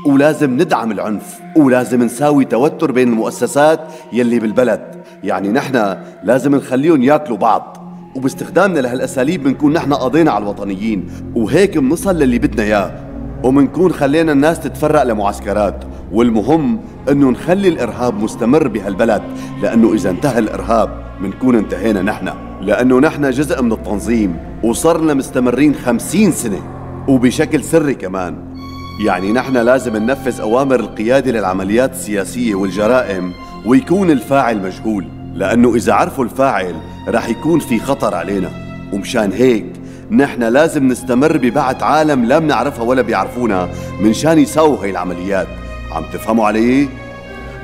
ولازم ندعم العنف، ولازم نساوي توتر بين المؤسسات يلي بالبلد. يعني نحن لازم نخليهم ياكلوا بعض، وباستخدامنا لهالأساليب بنكون نحن قضينا على الوطنيين، وهيك بنصل للي بدنا إياه، ومنكون خلينا الناس تتفرق لمعسكرات. والمهم انه نخلي الارهاب مستمر بهالبلد، لانه اذا انتهى الارهاب منكون انتهينا نحن، لانه نحن جزء من التنظيم وصرنا مستمرين 50 سنة وبشكل سري كمان. يعني نحن لازم ننفذ اوامر القيادة للعمليات السياسية والجرائم، ويكون الفاعل مجهول، لانه اذا عرفوا الفاعل رح يكون في خطر علينا. ومشان هيك نحن لازم نستمر ببعث عالم لا بنعرفها ولا بيعرفونا منشان يساووا هي العمليات. عم تفهموا علي؟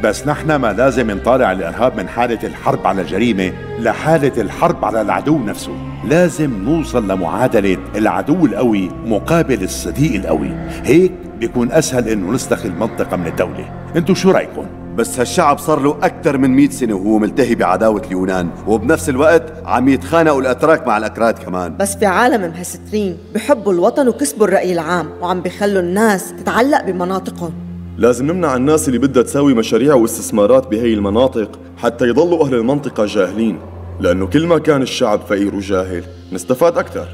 بس نحن ما لازم نطالع الإرهاب من حالة الحرب على الجريمة لحالة الحرب على العدو نفسه. لازم نوصل لمعادلة العدو القوي مقابل الصديق القوي، هيك بيكون أسهل إنه نستخدم المنطقة من الدولة. انتو شو رأيكم؟ بس هالشعب صار له أكثر من 100 سنة وهو ملتهي بعداوة اليونان، وبنفس الوقت عم يتخانقوا الأتراك مع الأكراد كمان. بس في عالم مهسترين بحبوا الوطن وكسبوا الرأي العام وعم بخلوا الناس تتعلق بمناطقهم. لازم نمنع الناس اللي بدها تساوي مشاريع واستثمارات بهي المناطق حتى يضلوا أهل المنطقة جاهلين، لأنه كل ما كان الشعب فقير وجاهل نستفاد أكثر.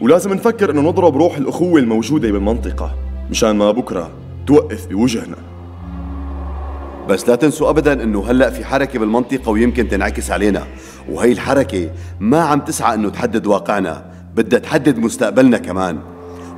ولازم نفكر إنه نضرب روح الأخوة الموجودة بالمنطقة مشان ما بكرة توقف بوجهنا. بس لا تنسوا أبداً إنه هلأ في حركة بالمنطقة ويمكن تنعكس علينا، وهي الحركة ما عم تسعى إنه تحدد واقعنا، بدها تحدد مستقبلنا كمان،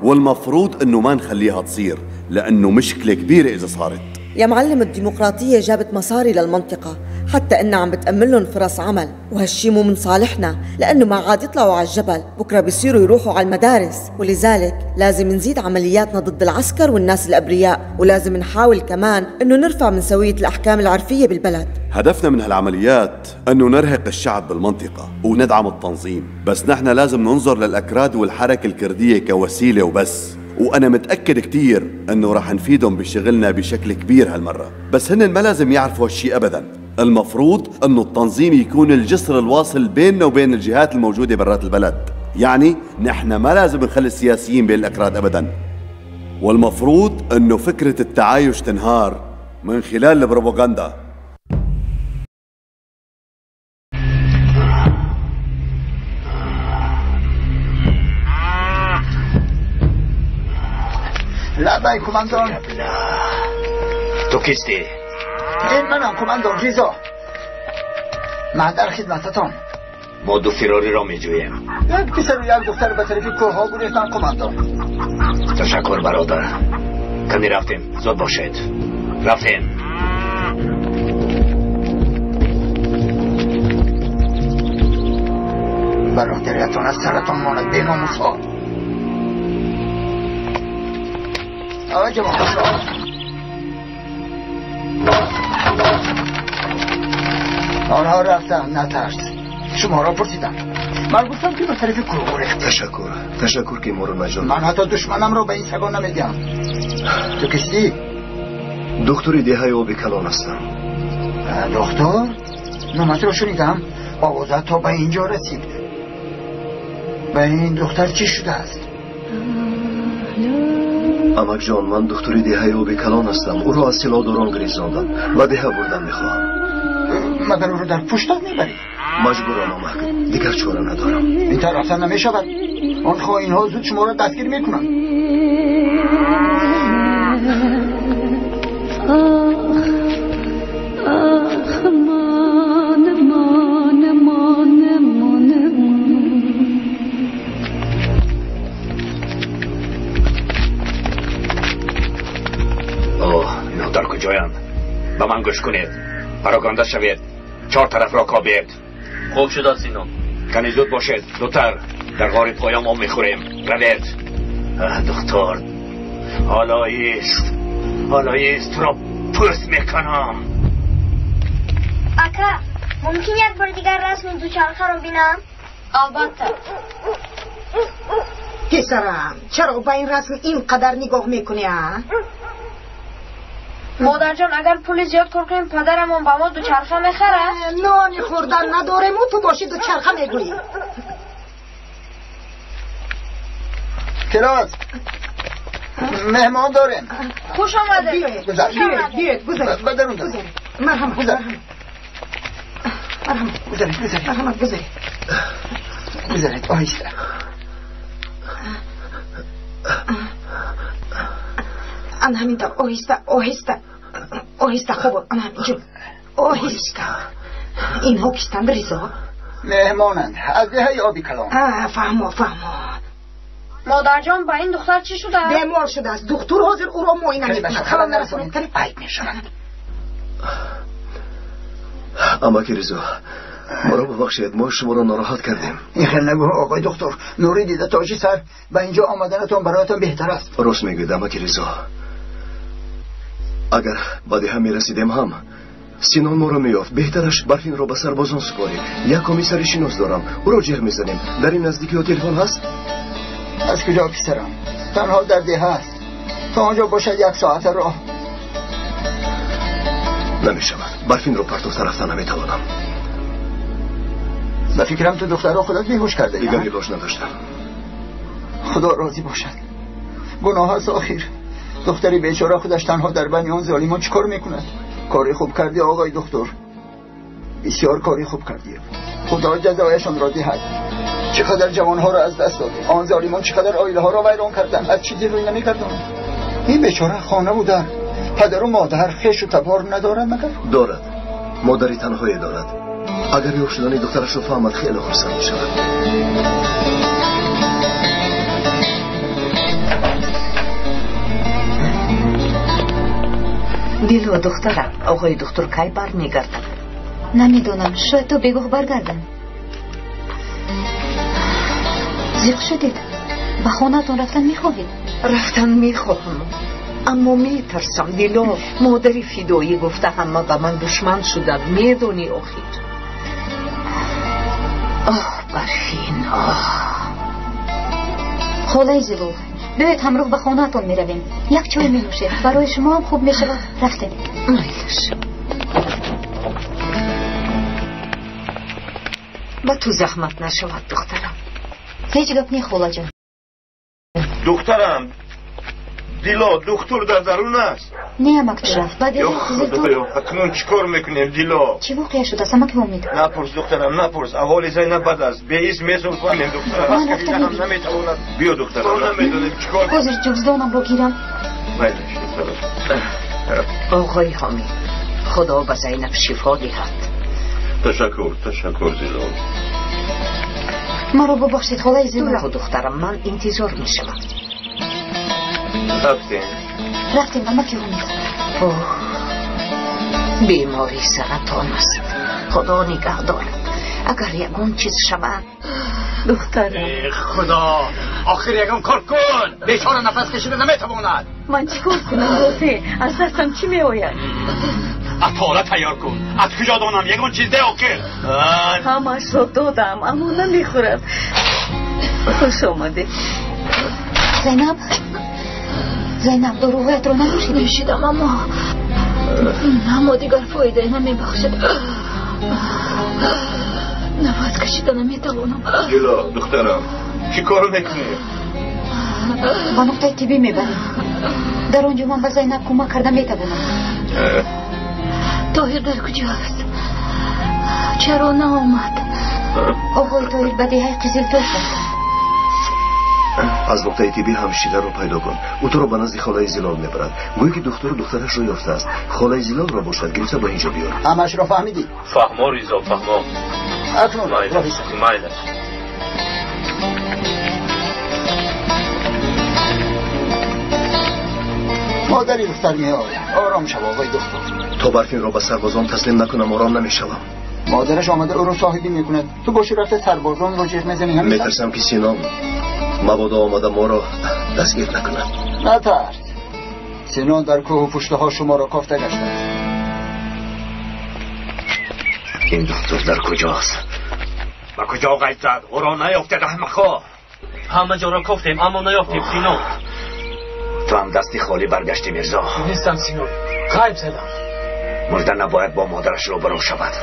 والمفروض إنه ما نخليها تصير لأنه مشكلة كبيرة إذا صارت. يا معلم، الديمقراطية جابت مصاري للمنطقة حتى إنها عم بتأمن لهم فرص عمل، وهالشي مو من صالحنا لأنه ما عاد يطلعوا على الجبل، بكرة بيصيروا يروحوا على المدارس، ولذلك لازم نزيد عملياتنا ضد العسكر والناس الأبرياء، ولازم نحاول كمان إنه نرفع من سوية الأحكام العرفية بالبلد. هدفنا من هالعمليات إنه نرهق الشعب بالمنطقة وندعم التنظيم، بس نحن لازم ننظر للأكراد والحركة الكردية كوسيلة وبس، وأنا متأكد كتير إنه رح نفيدهم بشغلنا بشكل كبير هالمرة، بس هن ما لازم يعرفوا هالشي أبداً. المفروض إنه التنظيم يكون الجسر الواصل بيننا وبين الجهات الموجودة برات البلد، يعني نحن ما لازم نخلي السياسيين بين الأكراد أبداً، والمفروض إنه فكرة التعايش تنهار من خلال البروباغندا. لبای کماندان. تو کیستی؟ این منم کماندان ریزا. من در خدمتتان. ما دو فراری را میجوییم. یک پسر و یک دختر به طرف کوه ها گریختن کماندان. تشکر برادر. کمی رفتیم، زود باشید. رفتیم. برادریتان از سرتان ماند به ناموس ها. آنها رفتن، نترس. شما را پرسیدم، من گفتم که به طرف کوه گریخت. تشکر که ما را نجات. من حتی دشمنم را به این سگان نمیدم. تو کشتی؟ دکتر دههای آب کلان هستم. دکتر؟ نامت را شنیدم، آوازت تا به اینجا رسید. به این دختر چی شده است؟ امک جان، من دکتر دههای آب کلان هستم. او را از سلاحداران گریزاندم و ده بردن میخواهم. مگر او را در پشتت میبری؟ مجبورم امک، دیگر چاره ندارم. این طرف رفتن نمیشود. آن خائنها زود شما را دستگیر میکنند. آخ مان مان مان مان. آه، اینها در کجایند؟ به من گوش کنید. پراگنده شوید. 4 طرف را کابید. خوب شد سینا. کنی زود باشید. زودتر. در غار پایان ما میخوریم. روید. دختر، حالا ایست. حالا ایست را پوست میکنم. اکا، ممکن یک بار دیگر رسم دوچرخه رو بینم؟ البته. پسرم، چرا با این رسم اینقدر نگاه میکنی؟ مادر جان، اگر پول زیاد کار کنیم پدرمون با ما دوچرخه میخره. نانی خوردن نداریم و تو باشی دوچرخه میگویی. کلاس مهمان داریم. خوش آمده. بیاید گذارید. مرحمت مرحمت گذارید. مرحمت گذارید. گذارید آهسته. آن همینطور آهسته آهسته آهسته. خوب آن همینجور آهسته. اینها کیستند ریزا؟ مهمانند از دهه آبی کلان. فهمو فهمو. مادر جان، با این دختر چی شده؟ بیمار شده است. دکتر حاضر او را معاینه میکند. خبر نرسانید عیب میشود. امک ریزا، ما را ببخشید، ما شما را ناراحت کردیم. این خیلی نگو آقای دکتر. نوری دیده تاجی سر به اینجا آمدنتان برایتان بهتر است. راست میگوید امک ریزا. اگر به دهه میرسیدیم هم سینان ما را مییافت. بهترش برفین را به سربازان سپاریم. یک کمیسر شناس دارم، او را جر میزنیم. در این نزدیکی ها تلفن هست؟ از کجا پسرم؟ تنها در ده هست. تا آنجا باشد 1 ساعت راه. Намешавад. Барфинро партофта рафта наметавонам. Ба фикрам ту духтарро худат беҳуш кардаӣ. Дигар илоҷ надоштам. Худо розӣ бошад. Гуноҳ аст охир. Духтари бечора худаш танҳо дар байни он золимон чӣ кор мекунад? Кори хуб кардӣ оғои духтур. Бисёр кори хуб кардӣ. Худо ҷазояшонро диҳад. Чӣ қадар ҷавонҳоро аз даст додӣ. Он золимон чӣ қадар оилаҳоро вайрон карданд. Аз чӣ дил рӯй намекарданд. Ин бечора хона ва дар, падару модар, хешу табор надорад магар? Дорад. Модари танҳое дорад. Агар ёфт шудани духтарашро фаҳмад, хеле хурсанд мешавад. Дило духтарам, оғои духтур кай бармегардад? Намедонам, шояд то бегоҳ баргардам. Зиқ шудед? Ба хонаатон рафтан мехоҳед? Рафтан мехоҳам, аммо метарсам. Дило, модари фидоӣ гуфта ҳама ба ман душман шуданд, медонӣ охир. Оҳ, Барфин, оҳ. Холаи Зилол, биёед ҳамроҳ ба хонаатон меравем. Як чой менӯшем, барои шумо ҳам хуб мешавад. Рафтем. Майлаш. Ба ту заҳмат нашавад, духтарам. Ҳеҷ гап не, холаҷон. Духтарам, Дило, духтур дар дарун аст. Не, амакчи рафт. Ба Ё Худоё, акнун чӣ кор мекунем, Дило? Чӣ воқеа шудааст, амаки Ҳомид? Напурс, духтарам, напурс. Аҳволи Зайнаб бад аст. Беист месулфонем, духтарам. Ман рафта ҳам наметавонад. Биё, духтарам, намедонем чӣ кор. Ҳозир ҷуздонамро гирам. Майлаш, духтарам. Оғои Ҳомид, Худо ба Зайнаб шифо диҳад. Ташаккур, ташаккур, Дило. Маро бубахшед, холаи Зилол. Духтарам, ман интизор мешавам. Рафтем. Рафтем, амаки Ҳомид. Оҳ, беморӣ саратон аст. Худо нигаҳ дорад. Агар ягон чиз шавад, духтарам. Э, Худо, охир ягон кор кун. Бечора нафас кашида наметавонад. Ман чӣ кор кунам, Рофе? Аз дастам чӣ меояд? Атора тайёр кун. Аз куҷо донам ягон чиз де охир? Ҳамаашро додам, аммо намехӯрад. Хуш омадед. Зайнаб, Зайнаб, доруҳоятро нанӯшидӣ? Нӯшидам, аммо дигар фоидае намебахшад. Нафас кашида наметавонам. Дило, духтарам, чӣ кор мекунӣ? Ба нуқтаи тиббӣ мебарем. Дар он ҷо ман ба Зайнаб кӯмак карда метавонам. Тоҳир дар куҷо аст? Чаро наомад? Оғои Тоҳир ба деҳаи Қизилтош рафт. Аз нуқтаи тиббӣ ҳамшираро пайдо кун. Ӯ туро ба назди холаи Зилол мебарад. Гӯё ки духтуру духтарашро ёфтааст. Холаи Зилолро бошад, гирифта ба инҷо биёр. Ҳамаашро фаҳмидӣ? Фаҳмо, Ризо, фаҳмо. Акнун роҳи сафед. Майлаш. Модари духтар меояд. Ором шав, оғои духтур. То Барфинро ба сарбозон таслим накунам, ором намешавам. Модараш омада ӯро соҳибӣ мекунад. Ту боши рафта сарбозонро ҷеғ мезанӣ. Ҳамин метарсам ки Сином мабодо омада моро дастгир накунад. Натарс. Синон дар кӯҳу пуштаҳо шуморо кофта гаштааст. Ин духтур дар куҷост? Ба куҷо ғайб зад? Ӯро наёфтед, аҳмақҳо. Ҳама ҷоро кофтем, аммо наёфтем, Сино. Ту ҳам дасти холӣ баргаштӣ, Мирзо. Нестам, Сино. Ғайб задам. Мурда набояд бо модараш рӯбарӯ шавад.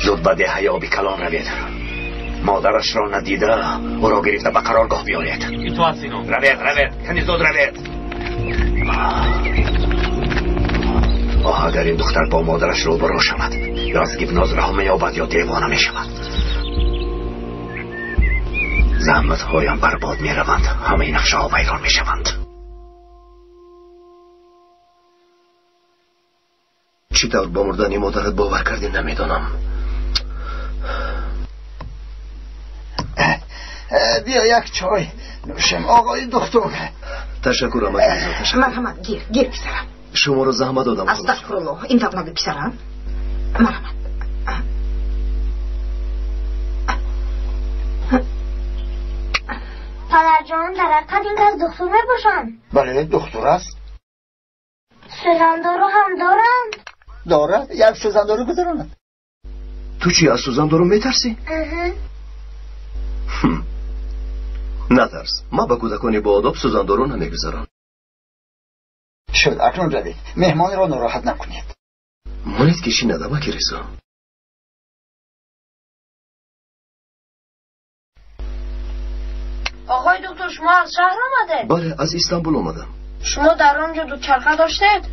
Зуд ба деҳаи оби калон равед. Модарашро надида, ӯро гирифта ба қароргоҳ биёред. Итоат, Сино. Равед, равед, кани зуд равед. Оҳ, агар ин духтар бо модараш рӯбарӯ шавад, ё аз гипноз раҳо меёбад, ё девона мешавад. Заҳматҳоям барбод мераванд, ҳамаи нақшаҳо вайрон мешаванд. Чӣ тавр ба мурдани модарат бовар кардӣ, намедонам. Биё як чой нӯшем, оғои духтур. Ташаккур, амаки Ризо, ташаккур. Марҳамат, гир, гир, писарам. Шуморо заҳмат додам. Астағфируллоҳ, ин тавр нагӯ, писарам. Марҳамат. Падарҷон, дар ҳақиқат ин кас духтур мебошанд? Бале, духтур аст. Сӯзандору ҳам доранд? Дорад, як сӯзандору гузаронад. Ту чӣ, аз сӯзандору метарсӣ? Натарс, ман ба кӯдакони боодоб сӯзандору намегузарам. Шуд, акнун равед. Меҳмонро нороҳат накунед. Монед ки шинад, амаки Ризо. Оғои доктор, шумо аз шаҳр омадед? Бале, аз Истанбул омадам. Шумо дар он ҷо дучарха доштед?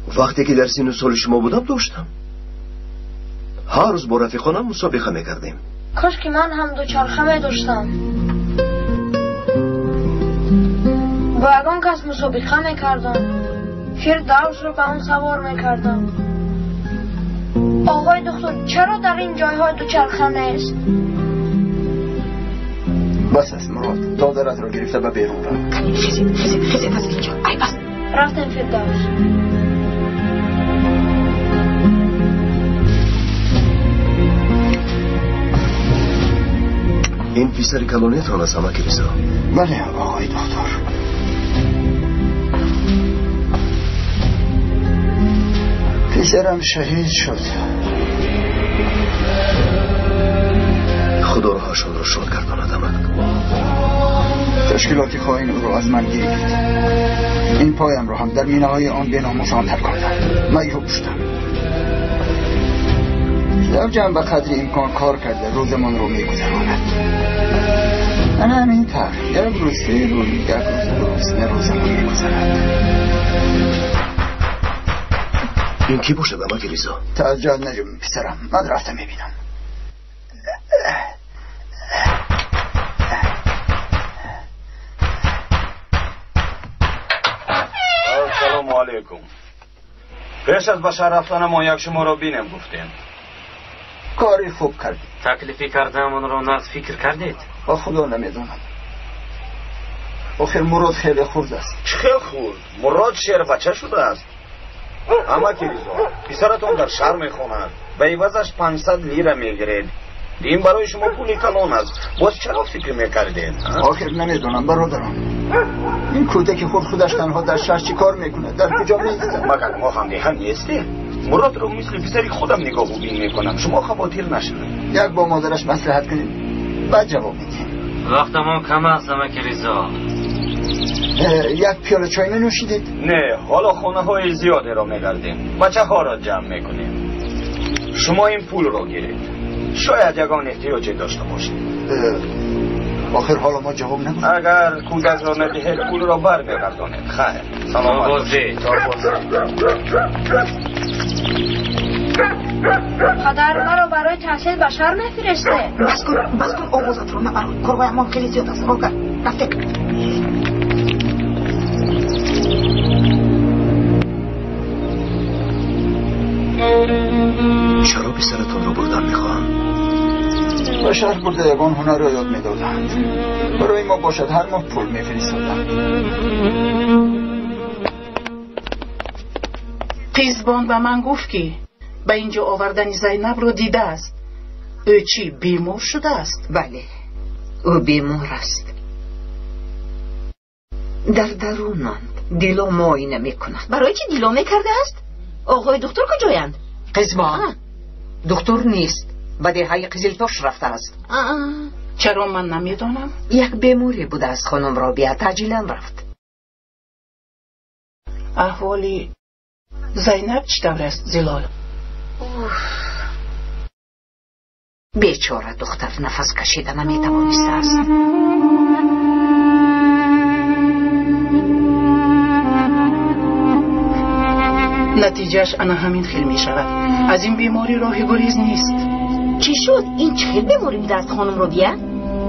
Вақте ки дар синну соли шумо будам, доштам. Ҳар рӯз бо рафиқонам мусобиқа мекардем. Кош ки ман ҳам дучарха медоштам. Бо ягон кас мусобиқа мекардам. Фирдавсро ба он савор мекардам. Оғои доктор, чаро дар ин ҷойҳо дучарха нест? Бас аст, Мурод. Додаратро гирифта ба берун рав. Хезед, хезед, хезед аз инҷо. Ай бас. Рафтем, Фирдавс. Ин писари калониятон аст, амаки Ризо? Бале, оғои доктор. Писарам шаҳид шуд. Худо роҳашонро шод гардонад, амак. Ташкилоти хоин ӯро аз ман гирифт. Ин поямро ҳам дар минаҳои он беномусон тарконданд. Маъюб шудам. Завҷам ба қадри имкон кор карда рӯзамонро мегузаронад. Ана ҳамин тавр як рӯз се рӯз, як рӯз ду рӯз на рӯзамон мегузарад. Ин кӣ бошад, амаки Ризо? Таъҷал наҷум, писарам. Ман рафта мебинам. Ассалому алайкум. Пеш аз ба шаҳр рафтанамон як шуморо бинем гуфтем. Кори хуб кардед. Таклифӣ кардаамонро нағз фикр кардед? Ба худо намедонам. Охир Мурод хеле хурд аст. Чӣ хел хурд? Мурод шербача шудааст. Амаки Ризо, писаратон дар шаҳр мехонад. Ба ивазаш 500 лира мегиред. Ин барои шумо пули калон аст. Боз чаро фикр мекардед? Охир намедонам, бародарам. Ин кӯдаки хурд худаш танҳо дар шаҳр чӣ кор мекунад? Дар куҷо меистад? Магар мо ҳамдеҳа нестем? Муродро мисли писари худам нигоҳубин мекунам. Шумо хавотир нашавед. Як бо модараш маслиҳат кунем, баъд ҷавоб медиҳем. Вақтамон кам аст, амаки Ризо. Як пиёла чой менӯшидед? Не, ҳоло хонаҳои зиёдеро мегардем. Бачаҳоро ҷамъ мекунем. Шумо ин пулро гиред. Шояд ягон эҳтиёҷе дошта бошед. Охир ҳоло мо ҷавоб нагуфтем. Агар кӯдакро надиҳед, пулро бармегардонед. Хайр, саломат бошед. Падар маро барои таҳсил ба шаҳр мефиристед. Бас кун, бас кун, овозатро набар. Корҳоямон хеле зиёд аст. Рогар, рафтем. Чаро писаратонро бурдан мехоҳам? Ба шаҳр бурда ягон ҳунарро ёд медоданд. Барои мо бошад ҳар моҳ пул мефиристоданд. Қизбон ба ман гуфт, ки ба ин ҷо овардани Зайнабро дидааст. Ӯ чӣ, бемор шудааст? Бале, ӯ бемор аст. Дар дарунанд. Дило муоина мекунад. Барои чӣ дило мекардааст? Оғои доктор куҷоянд? Қизбон, доктор нест. Ба деҳаи Қизилтош рафтааст. Чаро ман намедонам? Як беморӣ будааст, хонум Робия. Таъҷилан рафт. Аҳволи Зайнаб чӣ тавр аст, Зилол? Бечора духтар нафас кашида наметавонистааст. Натиҷааш ана ҳамин хел мешавад. Аз ин беморӣ роҳи гурез нест. Чӣ шуд? Ин чӣ хел беморӣ будааст, хонум Робия?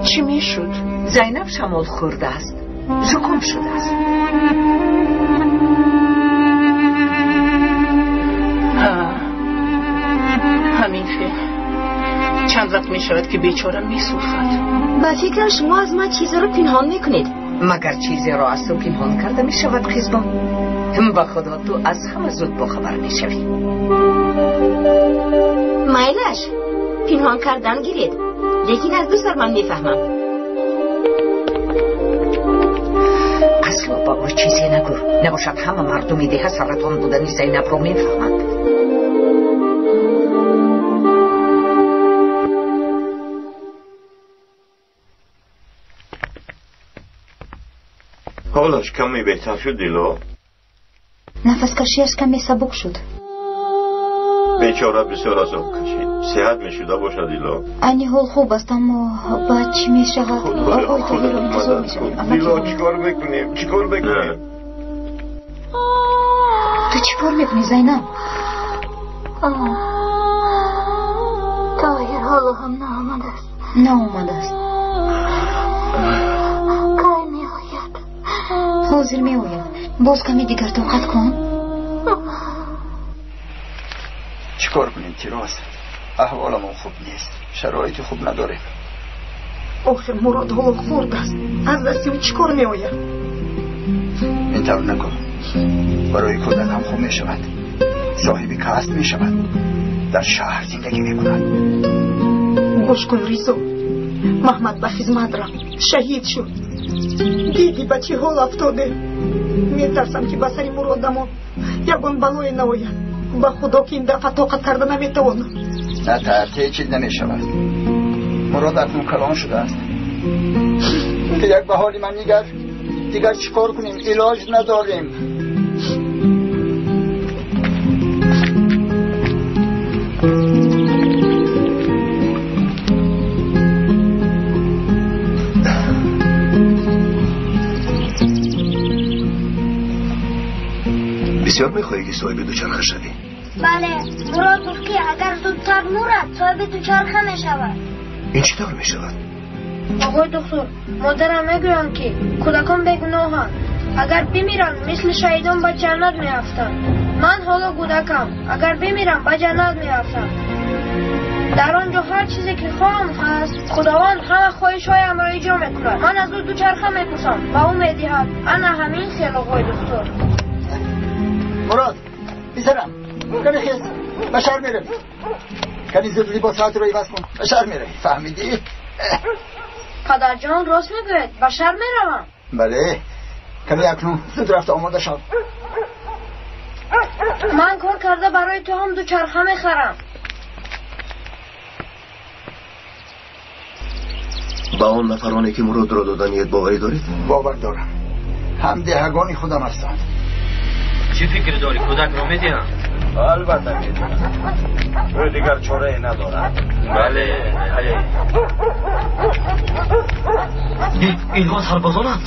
Чӣ мешуд? Зайнаб шамол хӯрдааст, зуком шудааст. Ҳамин хел. Чанд вақт мешавад, ки бечора месурфад. Ба фикрам, шумо аз ман чизеро пинҳон мекунед. Магар чизеро аз ту пинҳон карда мешавад, Қизбон? Ба худо, ту аз ҳама зуд бохабар мешавӣ. Майлаш, пинҳон кардан гиред, лекин аз ду сар ман мефаҳмам. Асло ба ӯ чизе нагӯ. Набошад ҳама мардуми деҳа саратон будани Зайнабро мефаҳманд. Ҳолаш каме беҳтар шуд, Дило? Нафаскашиаш каме сабук шуд. Бечора бисёр азоб кашид. Сиҳат мешуда бошад Дило. Айни ҳол хуб аст, аммо баъд чӣ мешавад? Оғои Тоҳирро интизор мешавем. Дило, чӣ кор мекунем? Чӣ кор мекунем? Ту чӣ кор мекунӣ, Зайнаб? Тоҳир ҳоло ҳам наомадааст. Наомадааст. Кай меояд? Ҳозир меояд. Боз каме дигар тоқат кун. Чӣ кор кунем, Тироз? Аҳволамон хуб нест, шароити хуб надорем. Охир Мурод ҳоло хурд аст. Аз дасти ӯ чӣ кор меояд? Ин тавр накун. Барои кӯдак ҳам хуб мешавад. Соҳиби касб мешавад. Дар шаҳр зиндагӣ мекунад. Гӯш кун, Ризо. Маҳмад ба хизмат рафт, шаҳид шуд. Дидӣ ба чӣ ҳол афтоде? Метарсам ки ба сари Муродамон ягон балое наояд. Ба худо ки ин дафъа тоқат карда наметавонам. Натарс, ҳеҷ чиз намешавад. Мурод акнун калон шудааст. Як ба ҳоли ман нигар. Дигар чӣ кор кунем? Илоҷ надорем. Бисёр мехоҳӣ ки соҳиби дучарха шавӣ? Бале, Мурод гуфт ки агар зудтар мурад, соҳиби дучарха мешавад. Ин чӣ тавр мешавад? Оғои доктор, модарам мегӯянд ки кӯдакон бегуноҳанд. Агар бимиранд, мисли шаҳидон ба ҷаннат меафтанд. Ман ҳоло кӯдакам. Агар бимирам, ба ҷаннат меафтам. Дар он ҷо ҳар чизе ки хоҳам ҳаст. Худованд ҳама хоҳишҳоямро иҷро мекунад. Ман аз ӯ дучарха мепурсам ва ӯ медиҳад. Ана ҳамин хел, оғои доктор. Мурод, писарам, каме хез, ба шаҳр меравӣ. Каме зуд либосҳоятро иваз кун, ба шаҳр меравӣ. Фаҳмидӣ? Падарҷон рост мегӯяд, ба шаҳр меравам. Бале, каме акнун зуд рафта омода шав. Ман кор карда барои ту ҳам дучарха мехарам. Ба он нафароне ки Муродро доданият боварӣ доред? Бовар дорам. Ҳам деҳагони худам ҳастанд. Чӣ фикр дорӣ, кӯдакро медиҳам? Албатта медиҳам. Ӯ дигар чорае надорад. Бале, бале. Инҳо сарбозонанд.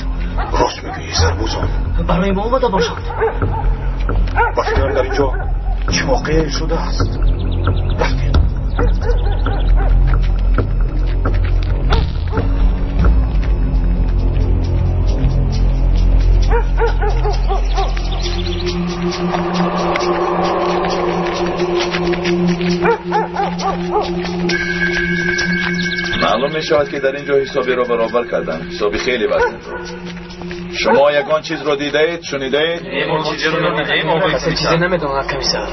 Рост мегӯӣ, сарбозон. Барои мо омада бошанд. Ба фикрам дар инҷо чӣ воқеае шудааст. Рафтем. Маълум мешавад ки дар ин ҷо ҳисобиро баробар карданд. Ҳисоби хеле вазнинро. Шумо ягон чизро дидаед, шунидаед? Касе чизе намедонад, комиссар.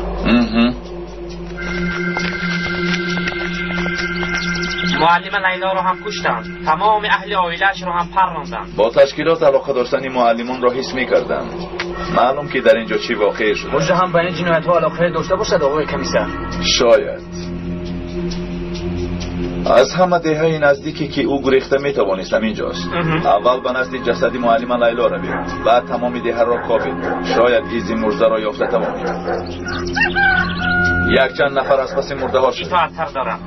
Муаллима Лайлоро ҳам куштанд. Тамоми аҳли оилаашро ҳам парронданд. Бо ташкилот алоқа доштани муаллимонро ҳис мекардам. Маълум ки дар ин ҷо чӣ воқеъ шуда. Мужда ҳам ба ин ҷиноятҳо алоқае дошта бошад, оғои комиссар? Шояд. Аз ҳама деҳаи наздике ки ӯ гурехта метавонист ҳаминҷост. Аввал ба назди ҷасади муаллима Лайло равед, баъд тамоми деҳаро кобед. Шояд изи мурдаро ёфта тавонед. Якчанд нафар аз паси мурдаҳо шуд. Итоаттар дорам.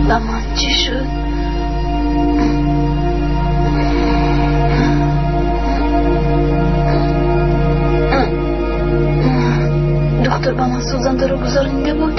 Ба ман чӣ шуд? Доктор ба ман сӯзандаро гузаронида буд.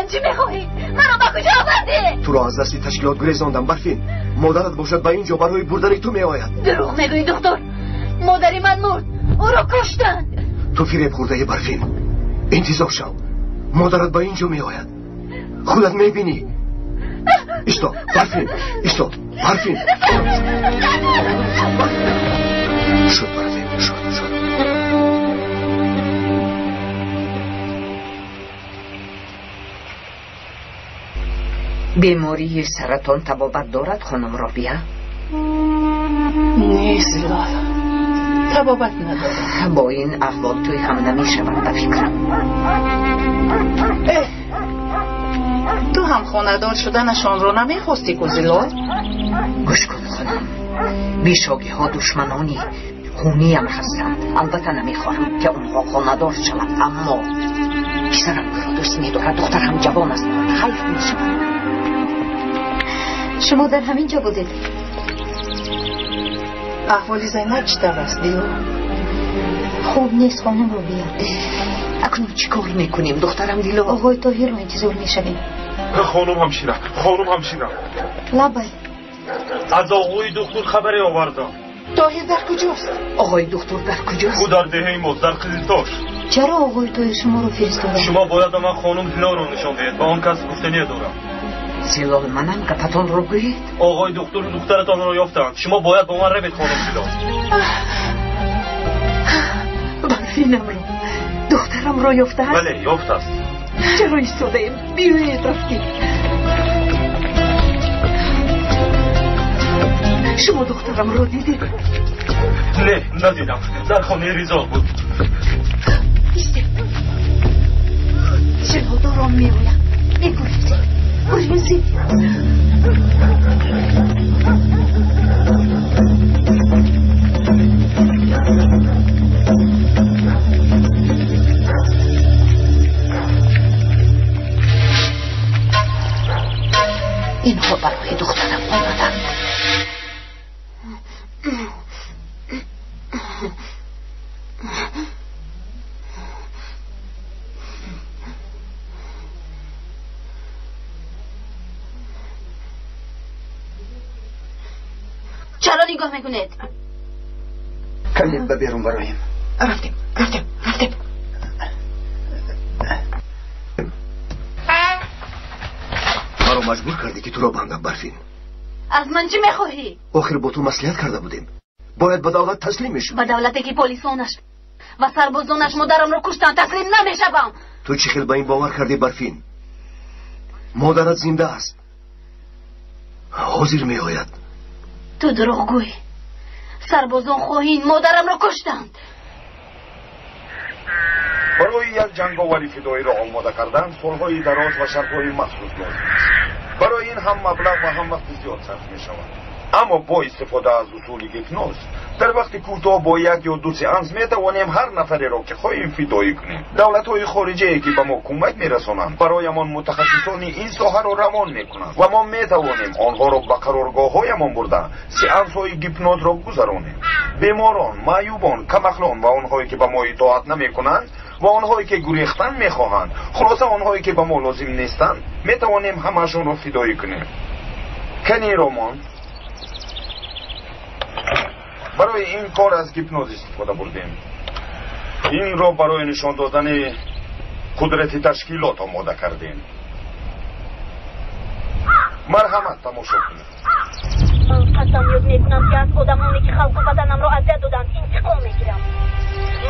ман чӣ мехоҳӣ? Маро ба куҷо овардӣ? Туро аз дасти ташкилот гурезондам, Барфин. Модарат бошад ба ин ҷо барои бурдани ту меояд. Дурӯғ мегӯӣ, духтур. Модари ман мурд. Ӯро куштанд. Ту фиреб хӯрдаӣ, Барфин. Интизор шав. Модарат ба ин ҷо меояд. Худат мебинӣ. Исто, Барфин, исто, Барфин. Шуд, Барфин, шуд, шуд. Бемории саратон табобат дорад, хонум Робия? Не, Зилол, табобат надорад. Бо ин аҳвол тӯй ҳам намешавад, ба фикрам. Ту ҳам хонадор шуданашонро намехостӣ ку, Зилол? Гӯш кун, хонум, бешогиҳо душманони хуниям ҳастанд. Албатта намехоҳам, ки онҳо хонадор шаванд, аммо писарам ӯро дӯст медорад, духтарам ҷавон аст, хайф мешавад. Шумо дар ҳамин ҷо будед? Аҳволи Зайнаб чӣ тавр аст, Дило? Хуб нест, хонум Робия. Акнун чӣ кор мекунем, духтарам Дило? Оғои Тоҳирро интизор мешавем. Хонум ҳамшира, хонум ҳамшира. Лабай. Аз оғои духтур хабаре овардам. Тоҳир дар куҷост? Оғои духтур дар куҷост? Ӯ дар деҳаи мост, дар Қизилтош. Чаро оғои Тоҳир шуморо фиристоданд? Шумо бояд ба ман хонум Зилоро нишон диҳед. Ба он кас гуфтание дорам. Зилол, манам гапатонро гӯед. Оғои духтуру духтаратонро ёфтанд. Шумо бояд бо ман равед, хонум Зилол. Барфинамро, духтарамро ёфтааст? Бале, ёфтааст. Чаро истодаем? Биёед, рафтем. Шумо духтарамро дидед? Не, надидам. Дар хонаи Ризо буд. Истед. Зилол дором меояд. Мегурезед. Гурезед. Инҳо барои духтарам омаданд. Чаро нигоҳ мекунед? Калид ба берун бароем. Рафтем, рафтем, рафтем. Маро маҷбур кардӣ, ки туро бандам, Барфин. Аз ман чӣ мехоҳӣ? Охир бо ту маслиҳат карда будем. Бояд ба давлат таслим мешудӣ. Ба давлате ки полисонаш ва сарбозонаш модарамро куштанд, таслим намешавам. Ту чӣ хел ба ин бовар кардӣ, Барфин? Модарат зинда аст. Ҳозир меояд. Ту дурӯғгӯй. Сарбозон хоҳин модарамро куштанд. Барои як ҷанговари фидоиро омода кардан солҳои дароз ва шартҳои махсус лозим аст. Барои ин ҳам маблағ ва ҳам вақти зиёд сарф мешавад. Аммо бо истифода аз усули гипноз дар вақти кӯтоҳ бо як ё ду сеанс метавонем ҳар нафареро ки хоҳем фидоӣ кунем. Давлатҳои хориҷие ки ба мо кӯмак мерасонанд бароямон мутахассисони ин соҳаро равон мекунанд ва мо метавонем онҳоро ба қароргоҳҳоямон бурда сеансҳои гипнозро гузаронем. Беморон, маъюбон, камақлон ва онҳое ки ба мо итоат намекунанд ва онҳое ки гурехтан мехоҳанд, хулоса онҳое ки ба мо лозим нестанд, метавонем ҳамаашонро фидоӣ кунем. Кани Ромон, барои ин кор аз гипноз истифода бурдем. Инро барои нишон додани қудрати ташкилот омода кардем. Марҳамат, тамошо кунед. Ман қасам ёд мекунам, ки аз одамоне ки халқу ватанамро азият доданд интиқом мегирам.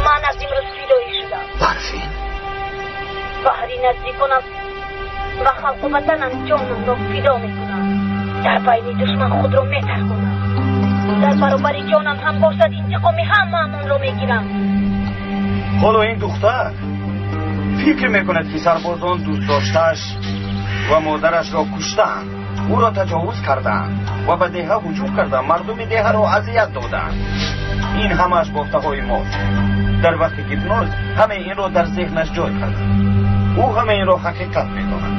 Ман аз имрӯз фидоӣ шудам. Барфин, баҳри наздиконам ва халқу ватанам ҷонамро фидо мекунам. Дар байни душман худро метарконам. Дар баробари ҷонам ҳам бошад интиқоми ҳамаамонро мегирам. Ҳоло ин духтар фикр мекунад, ки сарбозон дӯстдоштааш ва модарашро куштаанд, ӯро таҷовуз кардаанд ва ба деҳа ҳуҷум карданд, мардуми деҳаро азият додаанд. Ин ҳамааш бофтаҳои мост. Дар вақти гипноз ҳамаи инро дар зеҳнаш ҷой карданд. Ӯ ҳамаи инро ҳақиқат медонад.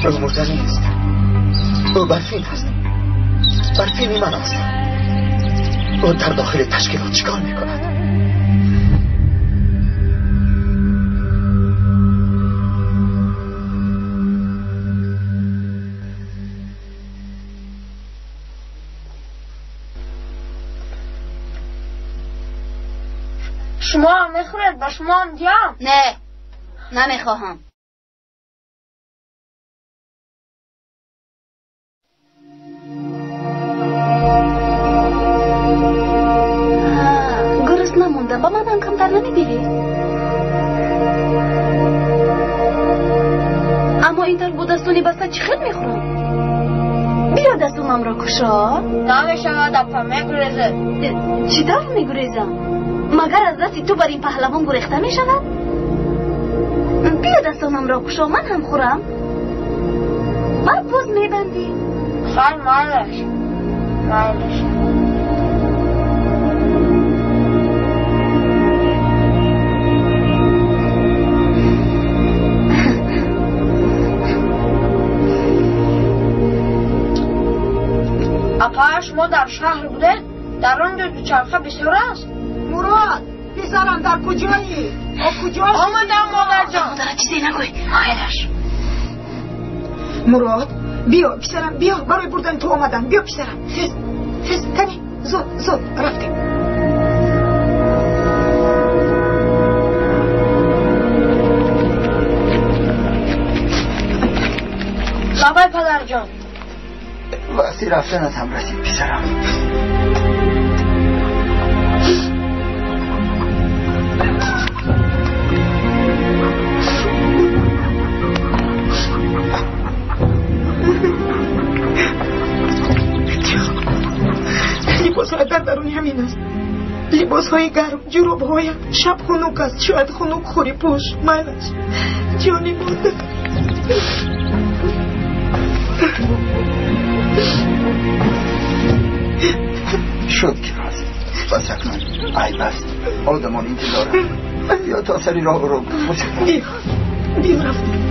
Ӯ мурда нест. Ӯ Барфин аст. Барфини ман аст. او در داخل تشکیلات چیکار میکند؟ شما هم میخورید؟ با شما هم دیم؟ نه، نمیخواهم. گرسنه موندم، با من هم کمتر نمیدهی. اما اینطور با دستونی بسته چی خیلی میخورم؟ بیا دستونم را کشا. نمیشود اپا، میگریزه. چی طور میگریزم؟ مگر از دست تو بر این پهلوان گریخته می شود؟ بیا دستانم را کشا، من هم خورم. من باز می بندی. خیر، مایلش مایلش. اپا شما در شهر بودید؟ در آنجا دوچرخه بسیار است. مراد پسرم در کجایی؟ کجا؟ آمدم مادر جان. مادر چیزی نگوی. مایلش. مراد بیا پسرم، بیا، برای بردن تو آمدم. بیا پسرم، خیز خیز، کنی زود زود رفتیم. بابای پدر جان، وقتی رفتنت هم رسید پسرم. لباس های در درونی همین است. لباس های گرم، جوراب های شب خنک است، شاید خنک خوری. پوش مایلش جانی مادر. شد که راضی بس، اکنون عیب است، آدمان انتظارم. بیا تا سری راه رو بوسه. بیا بیا رفتیم.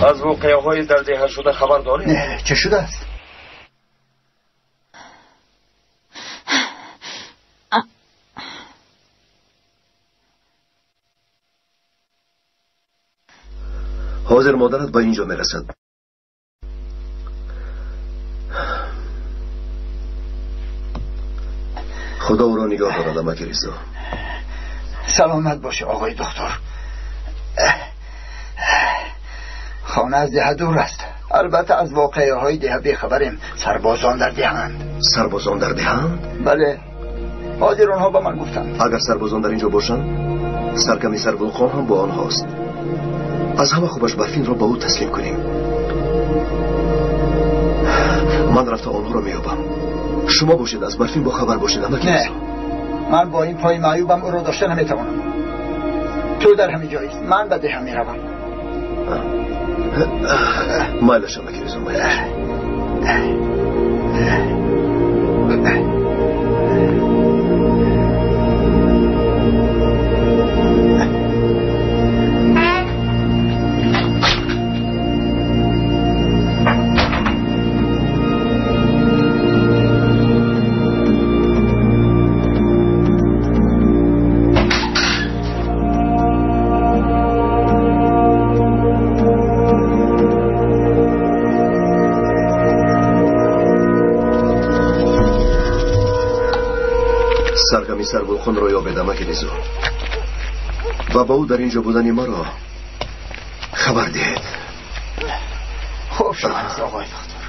از واقعه های در دیه شده خبر داری؟ نه، چه شده است؟ حاضر مادرت به اینجا میرسد. خدا او را نگاه دارد امک ریزا. سلامت باشه آقای دکتر. خانه از ده دور است. البته از واقعه های ده بیخبریم. سربازان در دهند. سربازان در دهند؟ بله، حاضر آنها به من گفتند. اگر سربازان در اینجا باشند، سرکمی سرگلخان هم با آنهاست. از همه خوبش برفین را با او تسلیم کنیم. من رفته آنها را میابم. شما باشید از برفین با خبر باشید. نه، من با این پای معیوبم او را داشته نمیتوانم. تو در همین جاییست، من به ده میروم. مایلش امک ریزا، مایلش. سرگمی سرگلخان را یابید امک ریزا و با او در اینجا بودن ما را خبر دهید. خوب شد آقای دکتر.